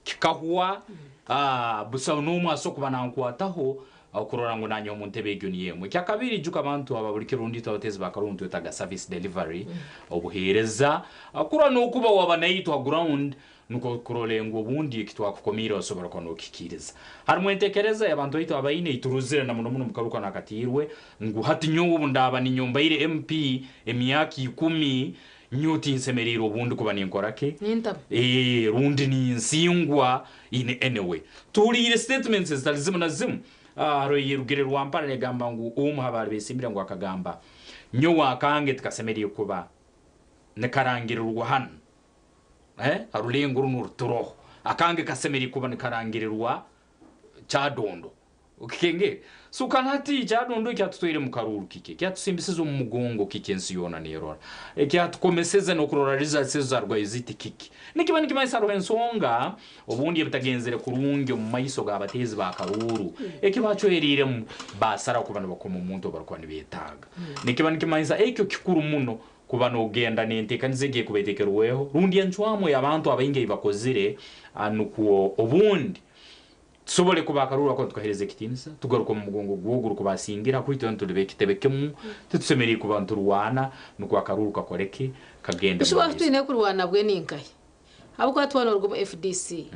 Kikahwa, busaho n'omu asobora kuba nankwataho. Okurora ngu nanye omu ntebe egyo niyo emwe. Ekyakabiri ijuka abantu aba buri kiro rundi itwe abateezi ba karuru nitwetaaga service delivery, obuheereza, kurora n'okuba waba naitwe ha ground nukwo kurora ngu obundi eki twakukomiire osobora kuba nokihikiiriza. Harimu entekereza y'abantu baitu abaine ei turozire na muno muno omu karuru kanu akatiirwe ngu hati nyowe obu ndaaba ninyo mbaire MP emyaka ikumi nyowe tinsemeriire obundi kuba ninkora ki? Nintaba. Eeh rundi ninsingwa in any way. Tuhuliire statements ezitali zimu na zimu. Haroho eyerugire Rwampara negamba ngu omu ha baali besimbire ngu akagamba, Nyowe akange tikasemeriire kuba nikarangirirwa hanu ha rulengo runu oruturoho. Akange kasemeriire kuba nikarangirirwa Kyadondo. Okikengere? So kandi hati Kyadondo ekyatutwaire mu karuuru kiki? Ekyatusimbisize omu mugongo kiki ensi yoona nerora? Ekyatukomeseze n'okurora results ezo zarugayo ziti kiki? Nikiba nikimanyisa haroho ensonga obundi ebitagenzere kurungi omu maiso g'abateezi ba karuuru eki bacweriiremu baasaraho kuba nibakoma omuntu ou barukuba nibetaaga. Nikiba nikimanyisa ekyo kikuru muno kuba nogenda n'enteekaniza egi erikuba eteekerweho rundi encwamu ey'abantu abaingi ei bakozire nukwo obundi tusobole kuba akaruuru ako nitukaheereza ekitiinisa, tugaruke omu mugongo gw'ogu orikubasingira, ahakuba itwena tuli b'ekitebe kimu, titusemeriire kuba niturwana nukwo akaruuru kakore ki? Kagende Bishuba omu maiso. Twine kurwana bwe ninkahi? Ahabw'okuba twaba noruga omu FDC,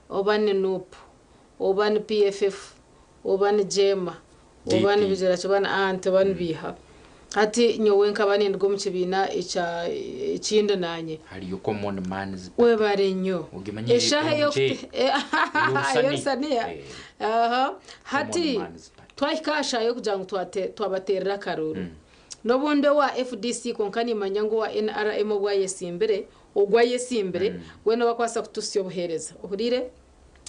oba ni Nup, oba ni PFF, oba ni Jeema, oba ni DP. Bigyeraki, oba ni Ant, oba ni biiha. Hati nyowe nkaba ninduga omu kibiina ekya ekindi naanye. Hariyo Common Man's Party. Webare nnyo. Ogimanyire Eshaaha ey'omuceeri? ey'okute Ey'orusaniya. ey'orusaniya. Aha. Hati Common Man's Party. twahika aha shaaha y'okugira ngu twate twabateerera akaruuru. N'obundi owa FDC kwonka nimanya ngu owa NRM obu ayesimbire, ogwo ayesimbire, we niwe akubaasa kutuhitsya obuheereza. Ohuriire?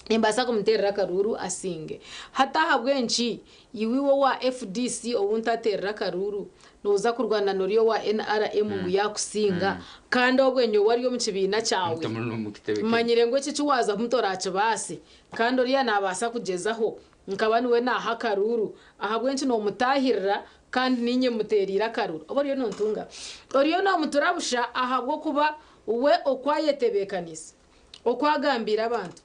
Nimbaasa kumuteerera akaruuru asinge. Hati ahabw'enki iwe iwe owa FDC ou ntateerera akaruuru nooza kurwana n'ori owa NRM ngu yaakusinga kandi obwe nyowe ari omu kibiina kyawe? Mmanyire ngu eki eki waazamu torakibaase kandi oriya naabaasa kugyezaho Nkaba niwe naaha akaruuru. Ahabw'enki noomutaahirira kandi niinye mmuteereire akaruuru? Oba oriyo noontunga? Oriyo noomutura busha ahabw'okuba we oku ayetebeekaniise, oku agambiire abantu,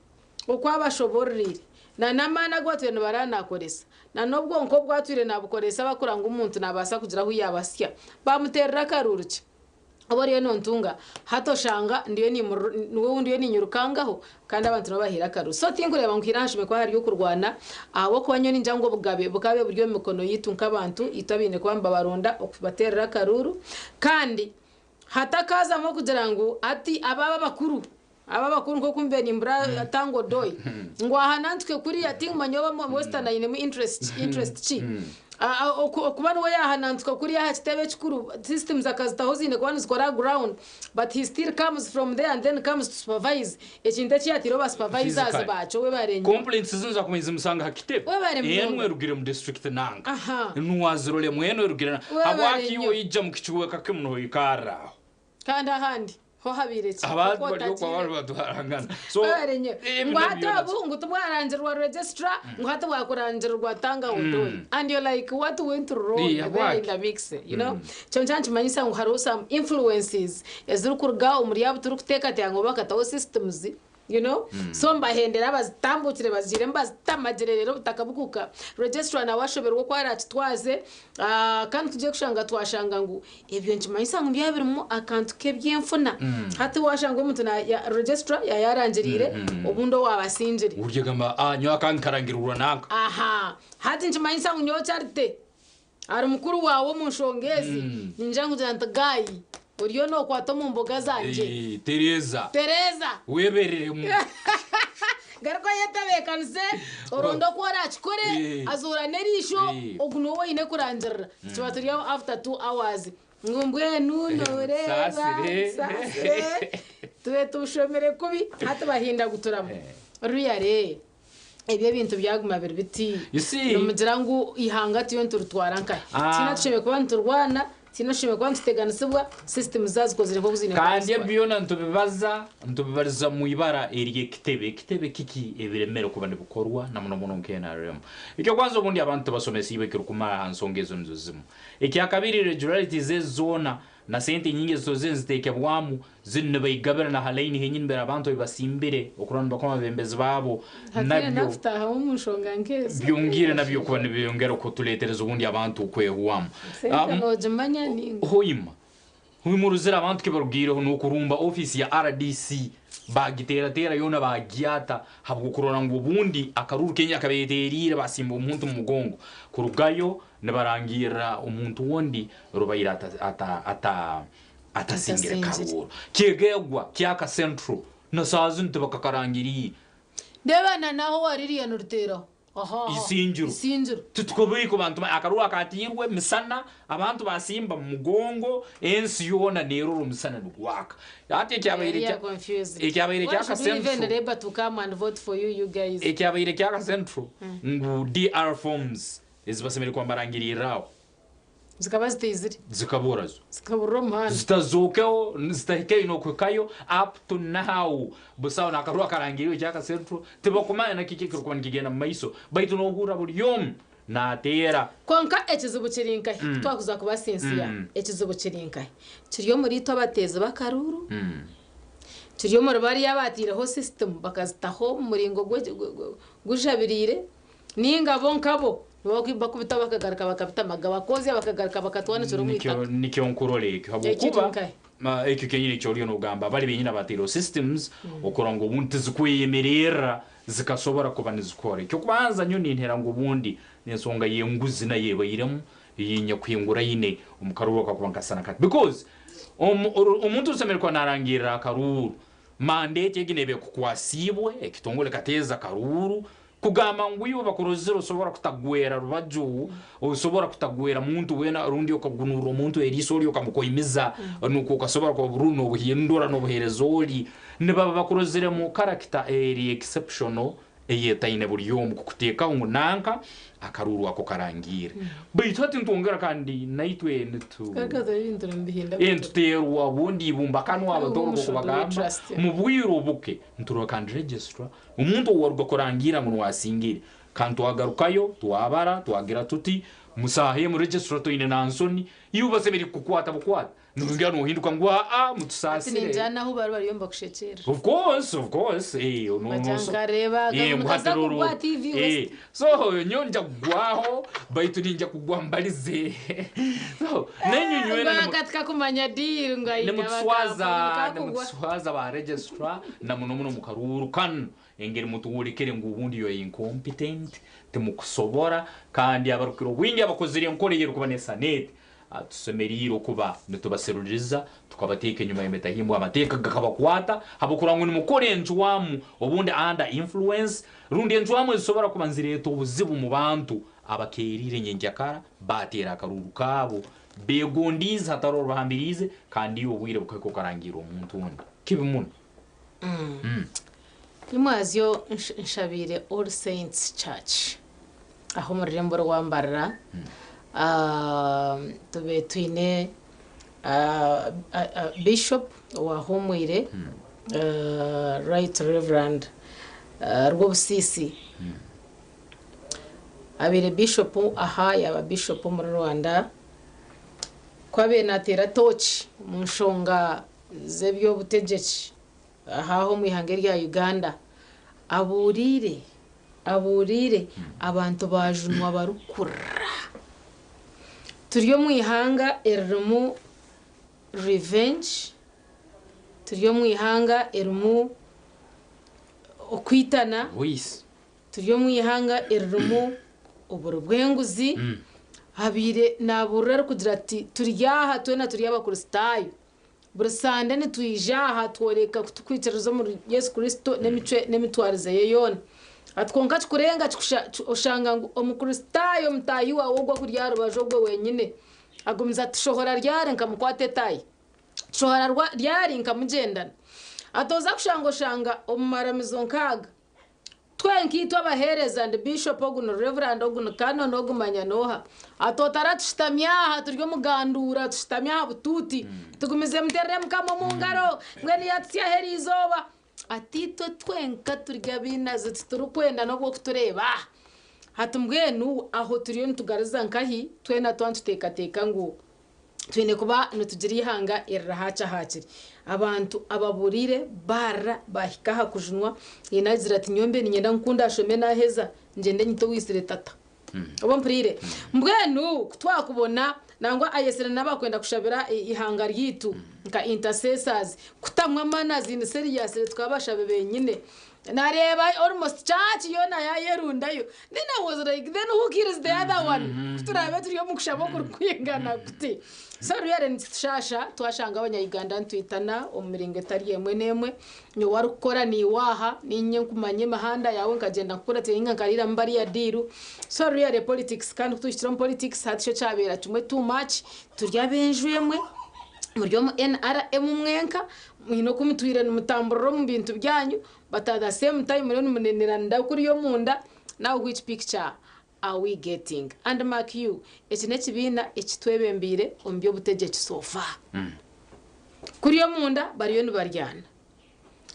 oku abashoboororeire, na n'amaani agu batwire nibarara naakoresa, na n'obwonko obu atwire naabukoresa bakura ngu omuntu naabaasa kugira ahu yaabasya, baamuteerera akaruuru ki? Oba oriyo nontunga hati oshanga ndiyo niwe ou ndiyo ninyirukangaho kandi abantu nibo bahaire akaruru. So tinkureeba ngu haine ahashemereire kuba hariyo okurwana ahabw'okuba nyowe ningira ngu obugabe bukabaire buri omu mikono yaitu nk'abantu itwe abaine kuba nibabaronda okubateerera akaruru kandi hatakaazamu okugira ngu hati aba abakuru aba abakuru nk'oku mbaire nimbura Tanga Odoi ngu aha nantuke kuriya tinkumanya oba Western ainemu interest interest ki. Okuba niwe yahanantuka kuriya aha kitebe ekikuru systems akazitaho ziine kuba nizikora aha ground but he still comes from there and then comes to supervise ekintu eki yataireho ba supervisors Physically. bakyo webare nnyo. Complaints zinu zakuba nizimusanga aha kitebe. Webare Enu munonga. erugire mu district nanka. Aha. Enu waziroremu enu erugire nanka. Webare Habwaki nnyo. iwe oija mu kicweka kimu noikarra aho? Kandi ahandi ho habaire ki? Abandi Oku bari okwo otagiire. abandi batwarangana. So Webare nnyo. ebi Ngu nabyo hati byona obu ngu tibwarangirirwa registrar, ngu hati bwakurangirirwa Tanga Odoi. And you're like what went wrong Eh, there habwaki? in the mix, you know? Kyo nikyo nikimanyisa ngu hariho some influences ezirikuruga omuri abu turikuteekateeka ngu bakataho systems, you know? So nibahendera bazitambukire baziiremu bazitamagire reero obutaka bukuuka. Registrar nawe ashoberwa oku araakitwaze. Kandi tugiye kushanga twashanga ngu ebyo nikimanyisa ngu byaba birimu akantu k'ebyenfuna. Hati waashanga omuntu na ya registrar yaaba yaarangiriire obundi owaabasingire. Oryo agamba, ah, nyowe akange karangirirwa nanka. Aha. Hati nikimanyisa ngu nyowe Charity ari mukuru waawe omu nshonga ezi, niinyija nkugira nti Guy, oriyo nookwata omu mboga zangye. Eh, Tereza. Tereza. Webereremu. Garuka oyetebeekanise, oronde oku oraakikore, Eh. azoora n'eriisho, Eh. ogu niwe oine kurangirira. Tuba turi aho after 2 hours ngu mbwenu nooreeba, Nsaasire. nsaasire, tube tushomire kubi, hati bahindaguturamu. Really, ebyo ebintu byaguma biri biti. You see- Nimugira ngu eihanga turiyo nituritwara nkahi? Ah. Tihaine tushemereire kuba niturwana, tihaine tushemereire kuba nituteganisibwa, systems zaazikozire nk'oku ziine kuba Kandi nizikora. ebi byona nitubibaza, nitubibariza mu ibara ery'ekitebe. Ekitebe kiki ebiremere kuba nibikorwa na muno muno nka NRM? Eky'okubanza obundi abantu tibasomesiibwe ekirikumara aha nsonga ezo nizo zimu. Ekyakabiri irregularities ezi zoona Na sente nyingi ezitozire nizitekebwamu zinu nibaigabira na ha layini henyini mbere abantu ahi basimbire okurora nibakoma abebembezi baabo Hatiine nabyo nakutaahamu omu nshonga nk'ezo. Byongiire nabyo kuba nibyongera kutuleetereza obundi abantu okwehwamu. Sente noogimanya ninga? Hoima hoima orozire abantu kibarugiireho n'okurumba ofiisi ya rdc bagiteerateera yoona bagyata habw'okurora ngu obundi akaruru kenyini akabeeteriire basimba omuntu omu mugongo kurugayo nibarangirra omuntu ondi rubaire ata ata ata atasingire Atasingire. karuru. Kyegegwa kyaka Central na saaha zinu tibakakarangiriire. Reeba na n'ahu waririya niriteeraho. Aha, aha. Isingiro. Isingiro. Titukobeiko bantu akaruru akatiirwe misana abantu basimba mu mugongo ensi yoona neerora omusana nigwaka. Hati ekyabaire Yeah, kya confused. ekyabaire Why kyaka should we even Central labor to come and vote for you, you guys? Ekyabaire kyaka Central ngu DR forms ezibasemeriire kuba nibarangiriirraho Zikaba zitaizire. Zikabura zo. Zikaburira omu muhanda. Zitazookeho zitahikeyo n'okuhikayo up to now busaho n'akaruru akarangiriirwe kyaka Central tibakumanya na kiki ekirikuba nikigenda mu maiso baitu n'ohurra buri omu naateera. Kwonka ekizibu kiri nkahi? Ku twakuza kuba sincere, ekizibu kiri nkahi? Kiri omuri itwe abateezi b'akaruuru, kiri omuri bariya abaataireho system bakazitaho omu muringo gujabiriire, nainga bo nkabo nibo bakubita bakagaruka bakabitamaga bakoozya bakagaruka bakatwanikira omu Nikyo itaka. Nikyo nkurora ekyo Ekiri habwokuba nkahi? Ekyo kenyini eki oriyo nogamba bali benyini abataireho systems okurora ngu obundi tizikweyemererra zikasobora kuba nizikora. Ekyokubanza nyowe nintera ngu obundi n'ensonga y'enguzi nayo ebairemu ey'enyakuhinguraine omu karuuru akakuba nikasisana kati because omuntu osemeriire kuba narangirra akaruuru mandate egi neeba ekukwasiibwe ekitongole kateeza akaruuru kugamba ngu iwe bakurozire osobora kutagwera rubaju osobora kutagwera muntu weena rundi okagunurra omuntu eriiso ori okamukoimiza nukwo okasobora kuba rundi nobuhindura nobuheereza ori nibaba bakuroziremu character eri exceptional eyetaine buri omu kukuteekaho ngu nanka akaruuru ako karangiire. Baitu hati nitwongera kandi naitwe nitu Garuka turebe ebintu nibihinda Eh, nituteerwa obundi ibumba kanwa Whom abatoro should we nk'oku bagamba trust? mu bwire obuke niturora kandi registrar omuntu owaruga kurangiira ngu niwasingire kandi twagarukayo twabara twagira tuti musaaha emu registrar toine na nsoni iwe basemeriire kukukwata bukwata nongera nohinduka ngu aa Hati mutusaasire. ninjana ahu bari bariyo nibakushekyerera. Of course, of course. Eh, no, no, Bagira so, nkareeba eh, nkaza nguhatirora kugwa TV Eh, West. so nyowe nja kugwaho baitu ninja kugwa mbalize. So, nenyu nywena Ngwaka tikakumanya deal ngu aine nimutuswaza abakampuni kakugwa. Nimutuswaza ba registrar na muno muno mu karuuru kanu engeri mutuwulikire ngu obundi you are incompetent timukusobora kandi abarukukira obwingi abakozire enkora ey'erukuba n'esaneti tusemeriire okuba nitubaseruliriza tukabateeka enyuma y'emitahimbwa amateeka gakabakwata habwokurora ngu nimukora encwamu obundi under influence rundi encwamu ezisobora kuba nizireeta obuzibu mu bantu abakeeriire nyenkyakara baateera akaruuru kaabo beegondiize hataroho orubahambiriize kandi iwe obwire bukahika okarangiirra omuntu ondi kibi muno. Nimwazyo nshabiire All Saints Church aha omu rurembo rwa Mbarara tube twine Bishop owahuumwire Right Reverend Rwobusiisi abaire Bishop aha yaaba Bishop omuri Rwanda ku abaire naateera tooki omu nshonga z'eby'obutegyeki aha omu ihanga erya Uganda abuuriire abuuriire abantu baajunwa barikurira. Turi omu ihanga eririmu revenge, turi omu ihanga erimu okwitana, Voice. Turi omu ihanga eririmu oburi bw'enguzi. Abaire naabuurira arikugira ati turi aha twena turi abakristaayo buri sande nitwija aha tworeka ku tukwikiririza omuri Yesu Kristo n'emicwe n'emitwarize ye yoona. Ati kwonka kikurenga oshanga ngu omukristaayo mutaahi waawe ogwo okuri aha rubaju ogwe wenyine agumize ati tushohora ryari nkamukwata etaayi tushohora ryari nkamugyendana. Ati oza kushanga oshanga omu maramizo nk'aga twe nkaitwe abaheereza ndi bishop ogu ni reverend ogu ni canon ogu manya n'oha ati otaratushutami aha turi omuganduura tushutami aha butuuti tugumize muterere mukama omu ngaro mbwenu yatutsyaho eri izooba ati itwe twenka turi abainazi titurikwenda n'obw'okutureeba hati mbwenu aho turiyo nitugariza nkahi twena twaba nituteekateeka ngu Twine kuba nitugira eihanga erirahakyahakire. Abantu ababurire barira bahika aha kujunwa, haine agira ati nyowe mbe niinyenda ngu ku ndashome naheza ngyende nyite owaitsire tata. Oba ompuriire? Mbwenu ku twakubona nangwa ayetsire n'abakwenda kushabira eihanga ryaitu nka intercessors kutamu amaani as in seriously tukaba abashabi benyine. Nareeba almost church yoona yayerundayo then I was like then who kills the other one ku turaabe turi omu kushaba okurikwingana kuti. So really nikitushasha twashanga abanya Uganda nitwitana omu miringo etari emwe n'emwe. Nyowe arikukora niiwe aha, niinye nkumanya emihanda yaawe nkagyenda nkukuratira ninga nkariiramu bariya diiru. So really politics kandi kutuhikire omu politics hati sho kyabeera kimwe too much, turi ab'enju emwe, muri omu NRM mwenka, mwine oku mutwire nimutamburira omu bintu byanyu but at the same time muriyo nimuneneranira kuriya omunda, now which picture are we getting? And mark you, eki n'ekibiina ekitwebembeire omu by'obutegyeki so far. Kuriya omunda bariyo nibaryana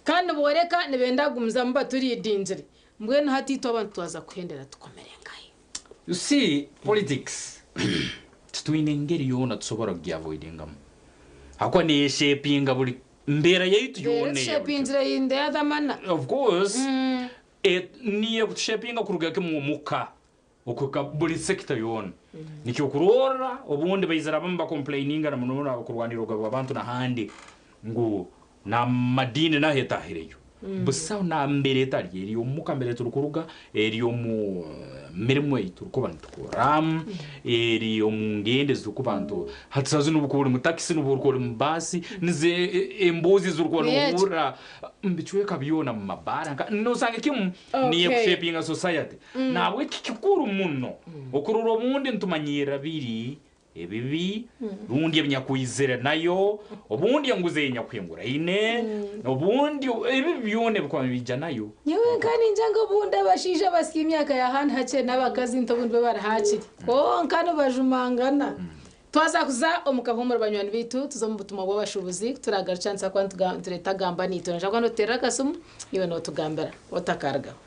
kandi nibooreka nibenda kugumizamu baturidingire. Mbwenu hati itwe abantu twaza kuhendera tukomere nkahi? You see, politics titwine ngeri yoona tusobora kugiavoidingamu ahakuba neyeshepinga buri mbeera yaitu yoona eya buri kiro. Eshepingire in the other manner. Of course, niyo ekutushepinga kuruga kimwe omuka okuhika buri sector yoona. Nikyo okuroorra obundi baizire abamu bakomplaininga na muno muno abakurwanirra obugabe bw'abantu n'ahandi ngu n'amadiini naho etaahireyo. Busaho nambere etari, eri omuka mbere turukuruga, eri omu mirimo ei turukuba nitukorramu, eri omu ngendo ezi turukuba ntu hati saaha zinu obu okuba ori mu takisi, n'obu orikuba ori mu baasi, nizo emboozi ezi orikuba nohurra omu bicweka byona omu mabaara nka nosanga kimu niyo ekushepinga society. Nahabweki kikuru muno okurora obundi nitumanyirra biri ebibi rundi ebinyakwizire nayo, obundi enguzi eyenyakuhinguraine, obundi ebibi byona ebikuba nibiija nayo. Nyowe nka ningira ngu obundi abashaija abasya emyaka ya hanu hakye n'abakazi nti obundi bo bari hakiri kwonka nibajumangana. Twaza kuza omu kahuumuro banywani baitu tuze omu butumwa bw'abashuubuzi ku turaagarukye nituza kuba nitureeta gamba naitwe. Noija kuba nootuteerera akasimu iwe nootugambira otakarugaho.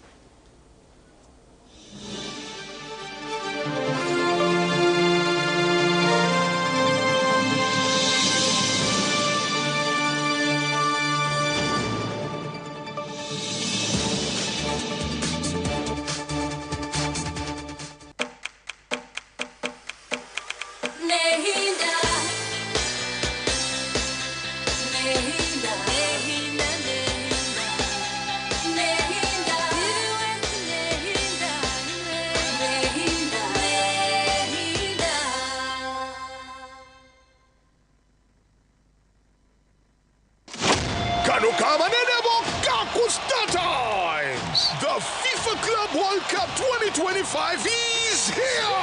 Kano kabanene bokka ku StarTimes. The FIFA Club World Cup 2025 is here!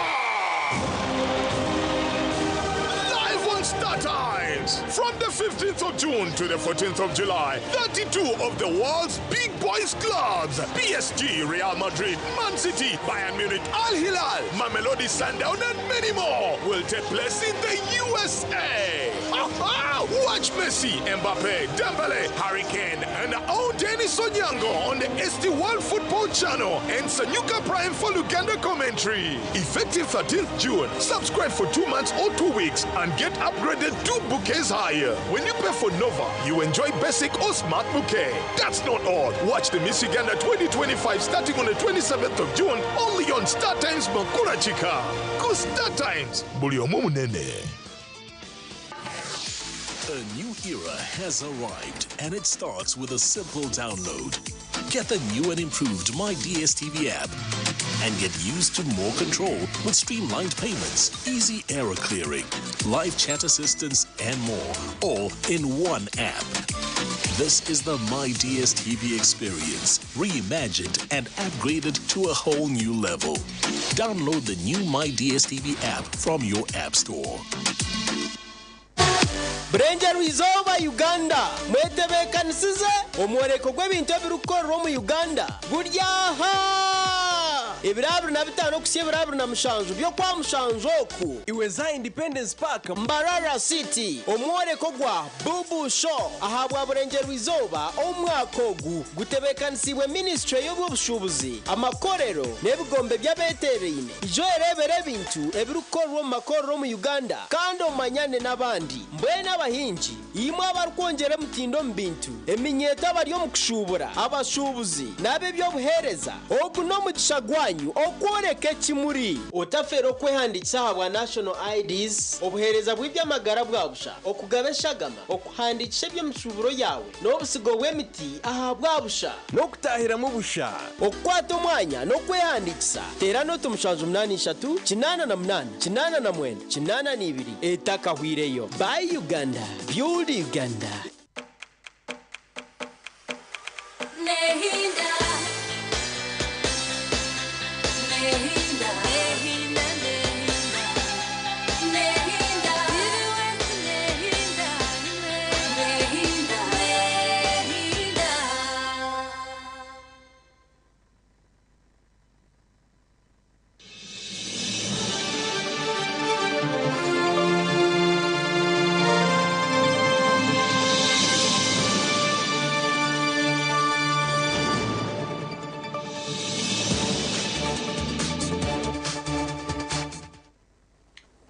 Live on StarTimes! From the 15th of June to the 14th of July, 32 of the world's big boys clubs PSG, Real Madrid, Man City, Bayern Munich, Al Hilal, Mamelodi Sundown, and many more will take place in the USA. Watch Messi, Mbappe, Dembele, Harry Kane, and our own Dennis Onyango on the ST World Football Channel and Sanyuka Prime for Luganda commentary. Effective 13th June, subscribe for 2 months or 2 weeks and get upgraded 2 bouquets higher. When you pay for Nova, you enjoy basic or smart bouquet. That's not all. Watch the Miss Uganda 2025 starting on the 27th of June only on Star Times Makura Chika. Ku Star Times, buli omu munene. A new era has arrived, and it starts with a simple download. Get the new and improved My DSTV app and get used to more control with streamlined payments, easy error clearing, live chat assistance, and more, all in one app. This is the My DSTV experience, reimagined and upgraded to a whole new level. Download the new My DSTV app from your app store. Burengyerwa izooba Uganda mwetebeekanisize omworeko gw'ebintu ebirikukorerwa omu Uganda guri aha! Ebiro 25 okuhitsya ebiro 27 by'Okwamushanju oku. Iwe za Independence Park, Mbarara City, omworeko gwa Bubu Show ahabwa Burengyerwa-izooba omwaka ogu gutebeekanisiibwe minisiture y'eby'obushuubuzi, amakorero n'ebigombe by'abeeteeraine. Ija oyereebere ebintu ebirikukorerwa omu makorero omu Uganda kandi omanyane n'abandi. Mbwenu abahingi, imwe abarikwongyera emitindo omu bintu, eminyeeto abari omu kushuubura, abashuubuzi n'ab'eby'obuheereza, ogu n'omugisha gwanyu okworeka eki muri. Otafeera okwehandiikisa ahabwa National IDs, obuheereza bw'eby'amagara bwa busha, okugaba eshagama, okuhandiikisa eby'emishuuburo yaawe n'obusigo bw'emiti ahabwa busha. N'okutaahiramu busha. Okukwata omwanya n'okwehandiikisa, teera noti 783 88 89 82 etakahwireyo. Buy Uganda, Build Uganda. Nehinda, nehinda, nehinda, nehinda, nehinda, nehinda, nehinda.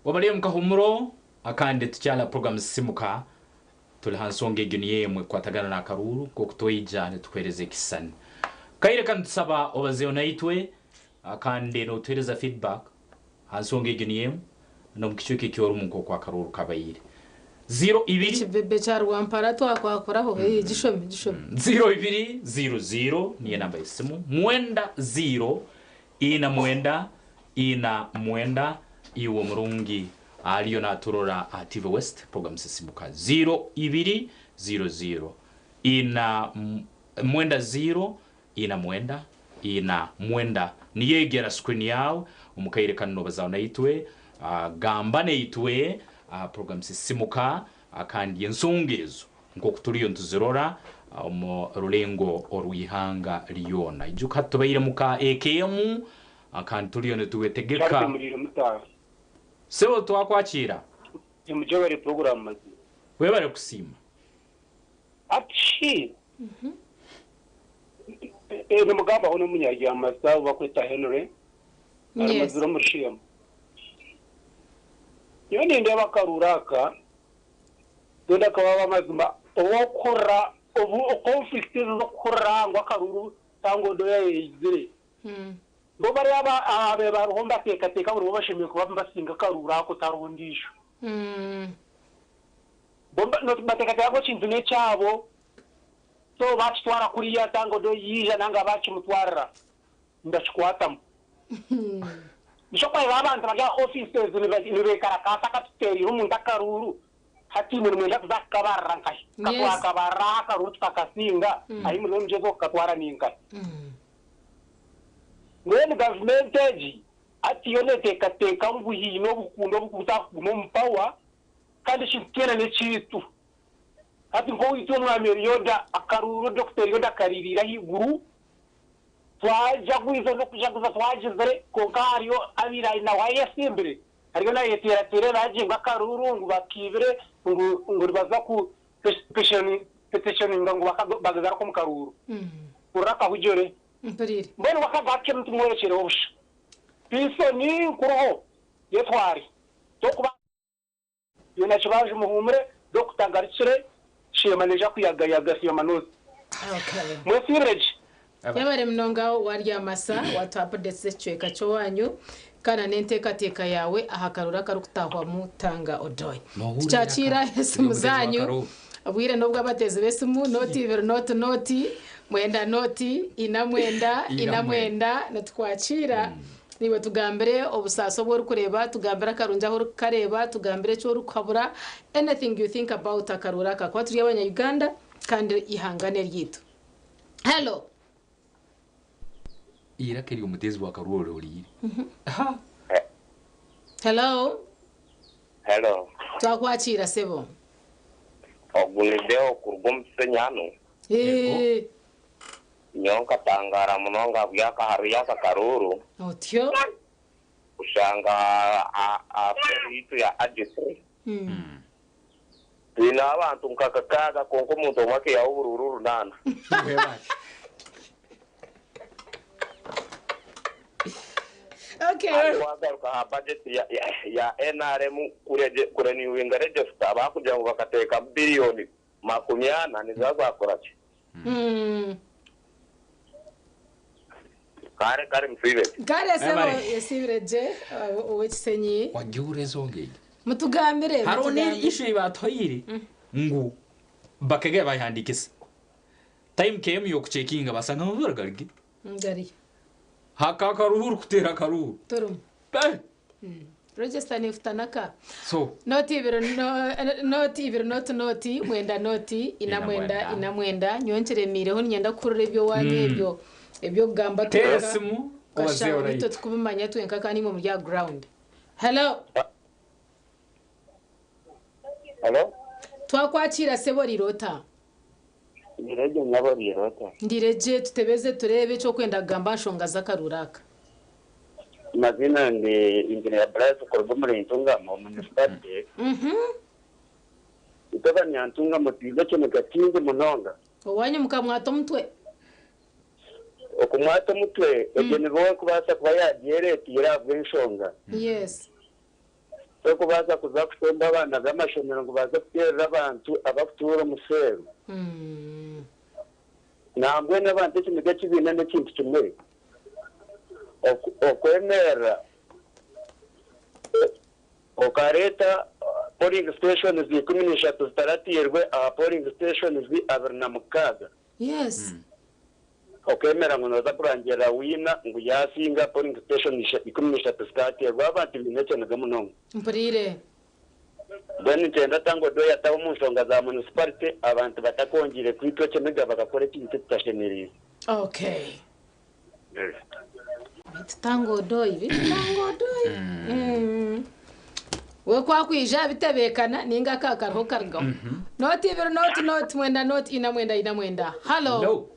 Wabaliyo mukahumuro akandi tukyala program Sisimuka tuli ha nsonga egyo niyo emwe kukwatagana n'akaruuru nk'oku twaija nitukuheereza ekisisani. Kaire kanu tusaba obazeeho naitwe kandi notuheereza feedback ha nsonga egyo niyo emwe n'omu kicweka eki orimu nk'oku akaruuru kabaire. Ziro ibiri. Ekibebe kya Rwampara twakwakoraho eh, gishome gishome. Ziro ibiri ziro ziro niyo enamba y'esimu mwenda ziro ina mwenda ina mwenda iwe omurungi ariyo naturora aha TV West program Sisimuka ziro ibiri ziro ziro ina mwenda ziro ina mwenda ina mwenda niyo egera screen yawe omu kaire kanu nobazaho naitwe gamba naitwe aha program Sisimuka kandi ensonga ezo Nk'oku turiyo nituzirora omu rurengo orw'ihanga ryona. Ijuka hati tubaire mu ka eka emu kandi turiyo nitwetegeka. Charles Muliro Mutaaha. Sebo twakwakiira. Nimujebare program mazima. Webare kusiima. Ati shi nimugambaho n'omunyaryamasa ou bakweta Henry ari Yes. muzire omuri Sheema. Nyowe nindeeba akaruuru aka Mbwenu akaba aba amazima ow'okuhurira obu conflict ezo ez'okuhurira ngu akaruru cyangwa odoya yaizire. Bo bari aba ababaire bariho nibateekateeka ngu nibo bashemereire kuba nibasinga akaruru ako tihariho ondiijo. Bo nibateekateeka ngu ekintu n'ekyabo so baakitwara kuriya cyangwa odoya yaija nanga baakimutwarira nibakikwatamu. Nikyo kwareba abantu bari aha offices nibekarakaasa akatutereire omuntu akaruuru hati imwe nimwenda kuza kukabarira nkahi? Ka twakabarira aha akaruuru tukakasinga ahi muriyo nimugyezaho kukatwara ninkahi? Mbwenu gavumenti egi hati yo neteekateeka ngu haine obukundi obutakuguma omu power kandi ekintu kyona n'ekyaitu. Hati nk'owaitu omwami Elioda akaruuru Dokita Elioda akaririire ahaiguru. Twajagwize n'okujaguza twagizire, kwonka hariyo abaire aine ahu ayesimbire, ariyo nayeteerateera eragi ngu akaruuru ngu bakaibire ngu ngu nibaza ku petitioninga ngu bagagaruke omu karuuru. Hurira akahujore. Mpuriire. Mbwenu we akagakye nitumworekyereho busha. Piso ni nkuruho yetware. Tokuba. Yoona kibanja muhuumure, Dokita ngarukire, Sheema naija kuyagayaga Sheema North. Mwesiibire gye. Yebare munonga waryamasa watuha updates z'ekicweka ky'owanyu kandi na n'enteekateeka yaawe aha karuru akarikutahwamu Tanga Odoi. Tukyakiira esimu zaanyu obwire n'obw'abateezi b'esimu nooti ibiri nooti nooti mwenda nooti ina mwenda ina mwenda nitukwakiira. Naiwe tugambire obusaasi obu orikureeba, tugambire akarungi ahu orikukareeba, tugambire eki orikuhabura, anything you think about akaruuru aka ahakuba turi abanya Uganda kandi eihanga n'eryaitu. Hello. Eiraka ery'omuteezi wa karuuru orihuriire? Hello. Hello. Twakwakiira sebo. Ogu ni Deo kuruga omu Kisenyi hanu. Eeh. Nyowe nkatangara munonga ahabw'aka hariyo aka karuuru. Otyo. Kushanga aha seeri yaitu ya Agisi twineho abantu nka kakaaga kwonka omuntu omwe akaihaho oburuuru runaana. Okay. Hati waagaruka aha bajeti ya nrm kurenewinga regisita baakugira ngu bakateekamu biriyoni 40 niziba zaakora ki? Kare kare musiibe gye. Kare sebo esiibire gye ow'Ekisenyi. Wagiwurira ensonga egyo? Mutugambire. Hariho mutugambire. n'issue ei baatuhaire ngu bakagaya bayihandiikisa. Time km y'okucekinga basanga amabara gari ge. Gari. Haka akaruhuru kuteera akaruhuru. Turimu. Register nefutana ka. So. Noti ibiri no, noti ibiri noti noti mwenda noti ina mwenda ina mwenda nyowe nkiremiireho niinyenda kuhurira eby'owaanyu ebyo eby'okugamba Teera twenka esimu Kasha obazeho itwe right. tukubimanya twenka kandi imwe muri aha ground. Hello. Hello? Twakwakiira sebo oriire ota? Ndiregye nyabo oriire ota? Ndiregye tutebeze tureebe eki orikwenda kugamba aha nshonga z'akaruuru aka. Amazina ndi Engineer Blaise kuruga omuri Ntungamo municipality. Itwe abanyantungamo twine ekiniga kingi munonga. Owanyu mukamwata omutwe. Okumwata omutwe egyo nibo erikubaasa kuba yaagyereeteire ahabw'enshonga. Yes. Torikubaasa kuza kushomba abaana b'amashomero ngu baze kuteerera abantu abarikutuura omu seero. Nambwenu abantu ekiniga eki baine n'ekintu kimwe, okwemerera okareeta polling stations 13 zitarateirwe aha polling stations 26. Yes. Okemera ngu noza kurangirira wiina ngu yasinga polling station 13 zikateerwa abantu baine ekyoniga munonga. Mpuriire. Mbwenu nikyenda Tanga Odoi ataba omu nshonga za municipality abantu batakongiire kwitwa ekiniga bakakora ekintu ekitashemereire. Okay. Beitu Tanga Odoi, beitu Tanga Odoi. We ku akwija bitebeekana ninga aka kariho karugaho. Nooti ibiri nooti nooti mwenda nooti ina mwenda ina mwenda. Halo.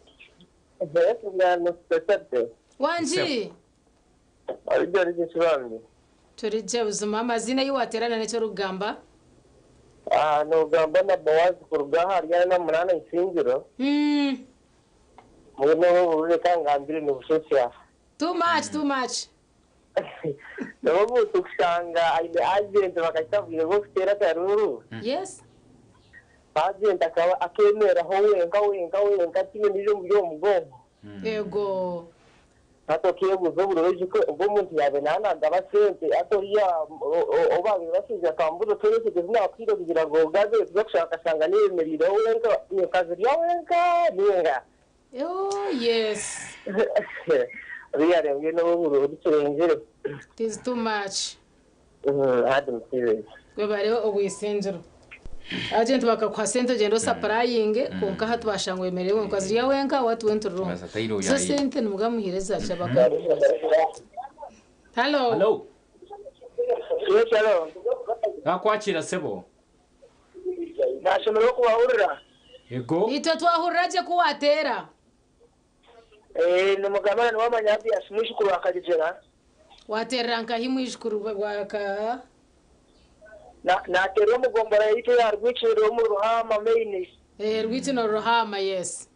Wangi. Turi gye buzima. Amaziina ei waateerana n'eki orikugamba? Noogamba na Boazi kuruga ahari 48 Isingiro. Mbwenu obu obubi reka ngambire nibushusha. Too much, too much. Nibwo omuntu kushanga aine agenti bakahika bwire bw'okuteera akaruuru. Yes. Agenti akaba akeemereraho wenka wenka wenka tihaine ondiijo omuri omu mugongo. Eego. Hati okeebuuza obururu obu omuntu yaabaire naaba naagaba sente hati oriya ou baabaire bashinzire akamubuuza oti esente ezi naakuhaire kugira ngu ogabe tuza kushanga akashanga neeyemereireho wenka nkazirya wenka ninga. Oh yes. Really mbwenu obu obururu tukirengire. It is too much. Hati musiibege. Webare obwisingiro. Agent bakakuha sente ogyende osapurayinge kwonka hati bashanga oyemereire wenka ozirya wenka what went wrong. Basataire Zo oyaye. sente nimugamuhire zakya bakamuha. Hello. Hello. Yes, hello. Nakwakira sebo. Nashemererwa kubahurira. Ego. Itwe twahurira gye ku wateera. Eh, nimugambana niwamanya Abias mwijukuru wa Kagyegyera. Wateerera nkahi mwijukuru wa ka? Na nateerera omu gombora yaitu eya Rwikiriro omu Ruhaama main. Eh, Rwikiriro Ruhaama, yes.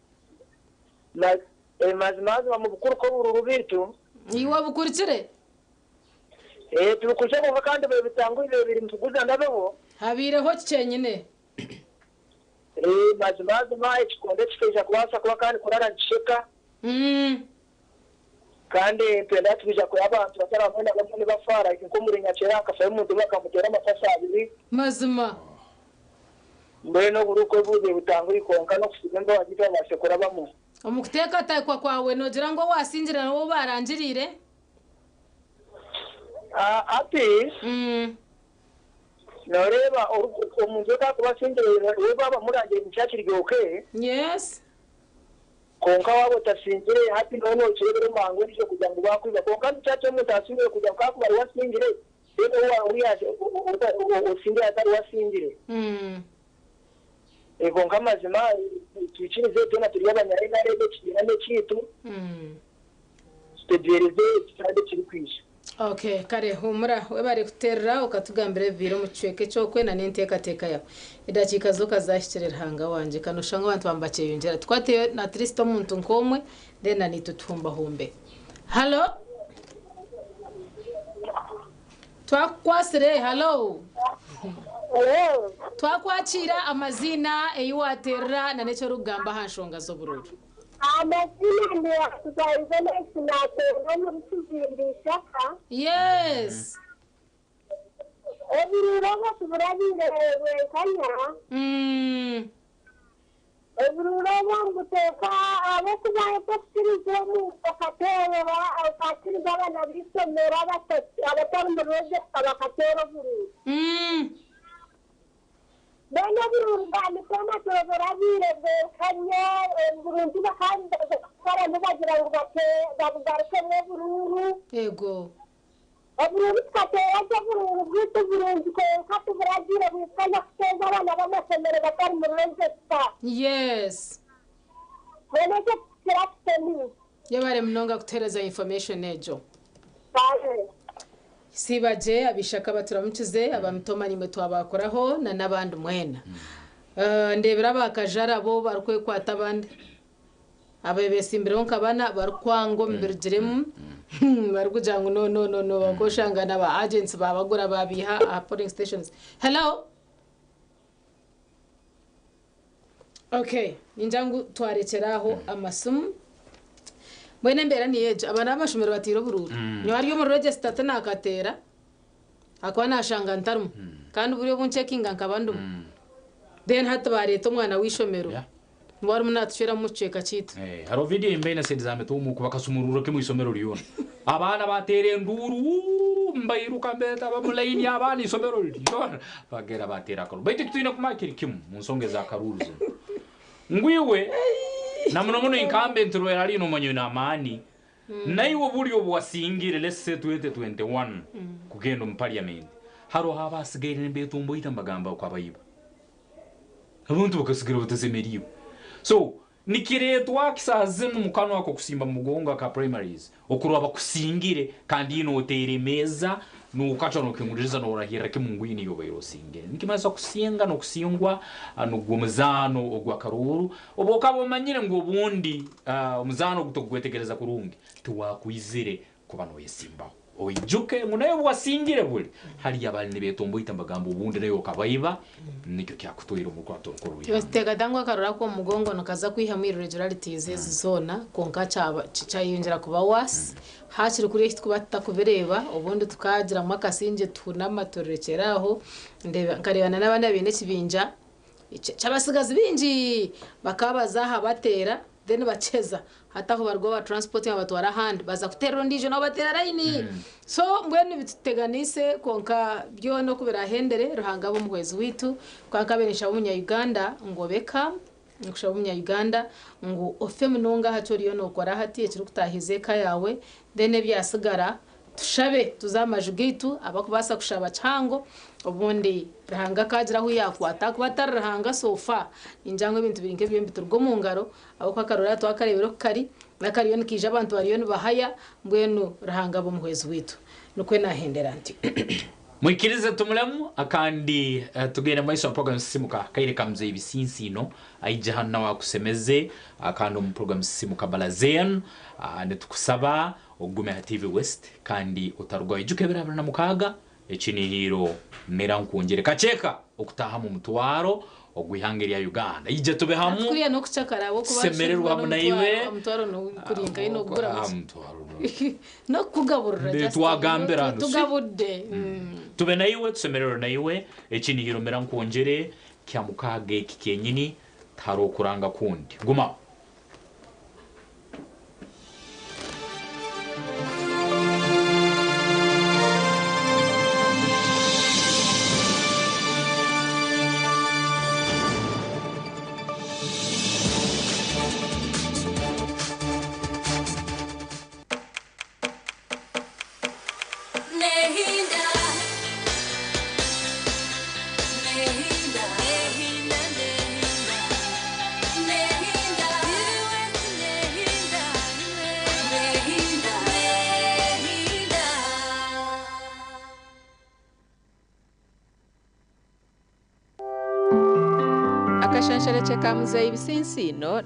Na eh, mazima mazima mu bukuru k'obururu beitu. Iwe obukurikire? Eh, tubukurikiire kwonka kandi bebitangwire biri nituguza ndabeho. Habaireho ki kyenyine? Eh, mazima mazima ekikondo kikaija kubaasa kuba kandi kurara nikisheka. Kandi nitwenda twija kureba abantu batari bamwe na bamwe nibafa like nk'omuri Nyakyera hakafayo omuntu omwe bakamuteera amasasi abiri. Mazima. Mbwenu oburuka obubi butangwi kwonka n'okusiima embabazi twabaase kurabamu. Omu kuteekateekwa kwawe noogira ngu owaasingire niwe ou baarangiriire? Hati nooreeba omuntu we ku arikuba asingire we baaba bamurangiriire nikyo akiryoke. Yes. Kwonka waaba otasingire hati nooba nookireebera omu mangu endiijo kugira ngu baakwiba. Kwonka nikyo ki omuntu asingire kugira ngu ku arikuba ariwe asingire then ou osingire atariwe asingire. Konka amazima twikirize twena turi abanya NRM ekibiina n'ekyaitu tutegyereze ekitande ekirikwija. Okay, kare humura webare kuterera okatugambira ebibiire omu kicweka ekyokwena n'enteekateeka yawe. Edakiika zoka zahikire Ruhanga wangye kanoshanga abantu bambakyeyongyera. Tukwateyo at least omuntu nk'omwe then na naitwe tuhumbahumbe. Hallo? Twakukwasire, hallo? Twakwakira amaziina ei waterera na n'eki orikugamba aha nshonga z'oburuuru. Amazina ndi Wakuzaize Loisi nateerera omuri Kizimba Ishaka. Yes. Oburuuru obwo tiburabaire bwenkanya. Oburuuru obwo nibuteeka ahabw'okuba okukiriza omuntu okateerera okakiriza abaana b'eishomero abatari mu register bakateera oburuuru. Mbwenu oburungi bwa mikono tiburabaire bwenkanya, oburungi bakaba kukora nibagira ngu babugarukemu oburuuru. Yego. Oburuuru tukateera gye oburuuru bwaitu burungi kwonka tiburagiire bwikanya kuteeza abaana b'amashomero batari mu register. Yes. Mbwenu ekyo tikiratusemiire. Yebare munonga kutuheereza information egyo. Kare. Siba gye ab'eishaka baturamukize, aba Mitooma naimwe twabakoraho na n'abandi mwena. Ndeebire aba Kajara bo barikwekwata abandi abebesimbireho nka bana barikwanga omu birugiremu barikugira ngu no no no no bakoshanga na ba agents babagura babiiha aha polling stations. Hello? Okay, ningira ngu twarekyera aho amasimu. Mbwenu embeera niyo egyo, abaana b'amashomero bateire oburuuru. Nyowe ari omu register tinakateera ahakuba nashanga ntarimu kandi buri obu ncekinga nkaba ndimu. Then hati bareeta omwana w'eishomero niwe arimu natucweramu omu kicweka kyaitu. Hariho vidiyo ei mbaine sente za mituumuuko bakasumururira kimwe eisomero ryona. Abaana bateera enduuru wuuu mbairuka mbeetaba omu layini abaana eisomero ryona bageera bateera akaruuru. Baitu eki twine kumanya kiri kimwe omu nsonga eza karuuru zinu ngu iwe na muno muno incumbent rwera hariya nomanya oine amaani naiwe buri obu wasingire let's say 2021 kugenda omu parliament haroho abasigaire nibetomboita nibagamba okabaiba. Abantu bakasigara batasemeriirwe. So nikireetwa ki saaha zinu mukanu ako kusimba mugongo aka primaries okurora bakusingire kandi noteera emeeza nokacwa nokinguririza norahirra kimu ngu niiwe obaire osingire. Nikimanyisa kusinga nokusingwa nugwo muzaano ogw'akaruuru. Obu okaba omanyire ngu obundi omuzaano ogu tokugwetegereza kurungi tiwakwizire kuba noyesimbaho. Oijuke ngu naiwe obu wasingire buli hariyo abali nibetomboita nibagamba obundi naiwe okabaiba nikyo kyakutwaire omu rukurato orukuru rw'ihanga. Teekateeka ngu akaruru ak'omu mugongo nikaza kwihamu irregularities ezi zoona kwonka kyaba kyayeyongyera kuba worse. Hakiri kuriya eki turikuba tutakubireeba obundi tukagiramu akasingye tuhunama turekyera aho. Ndeeba nkareeba na n'abandi abaine ekibinja ky'abatsigazi baingi bakaba baza aha bateera then bakyeza hati aho bari kuba babatransportinga babatwara ahandi baza kuteerera ondiijo nabo bateera layini so mbwenu bituteganiise kwonka byona oku biraahendere Ruhanga abe omuhwezi waitu kwonka nkabaire ninshaba omunya Uganda ngu obe calm nikushaba omunya Uganda ngu ofe munonga aha ki oriyo nookora hati ekirikutaahiza eka yaawe then ebyatsigara Tushabe tuze aha maju gaitu abakubaasa kushaba kihango obundi Ruhanga akaagira ahu yaakwata ahakuba atari Ruhanga so far ningira ngu ebintu biri nk'ebyo nibituruga omu ngaro ahabw'okuba akaruru aha twakareebire oku kari n'akariyo nikaija abantu bariyo nibahaya mbwenu Ruhanga abe omuhwezi waitu nikwo naahendera ntyo. Mwikirize tumuremu akandi tugende mumaiso na program Sisimuka akaire ka Mzee Bisinsiino aije hanu nawe akusemeze akandi omu program Sisimuka Balazen nitukusaba Ogume aha TV West kandi otarugaho. Ijuka ebiro 26 ekinihiiro mera nkwongyere kakyeka okutahamu omutwaro ogw'ihanga erya Uganda. Ija tube Hati hamu, kuriya n'okucakara ahabw'okuba tusemererwe hamu naiwe. Omutwaro n'okurinkayo n'okugura Ah, muki? omutwaro N'okukugaburira Mbe just twagambira hanu, si? tugabudde. Tube naiwe, tusemererwe naiwe. Ekinihiro mera nkwongyere kya mukaaga eki kyenyini tihariho kuranga kundi. Gumaho. Nehinda, nehinda, nehinda, nehinda. Akashansharekye ka muzeeyi Bisinsiino.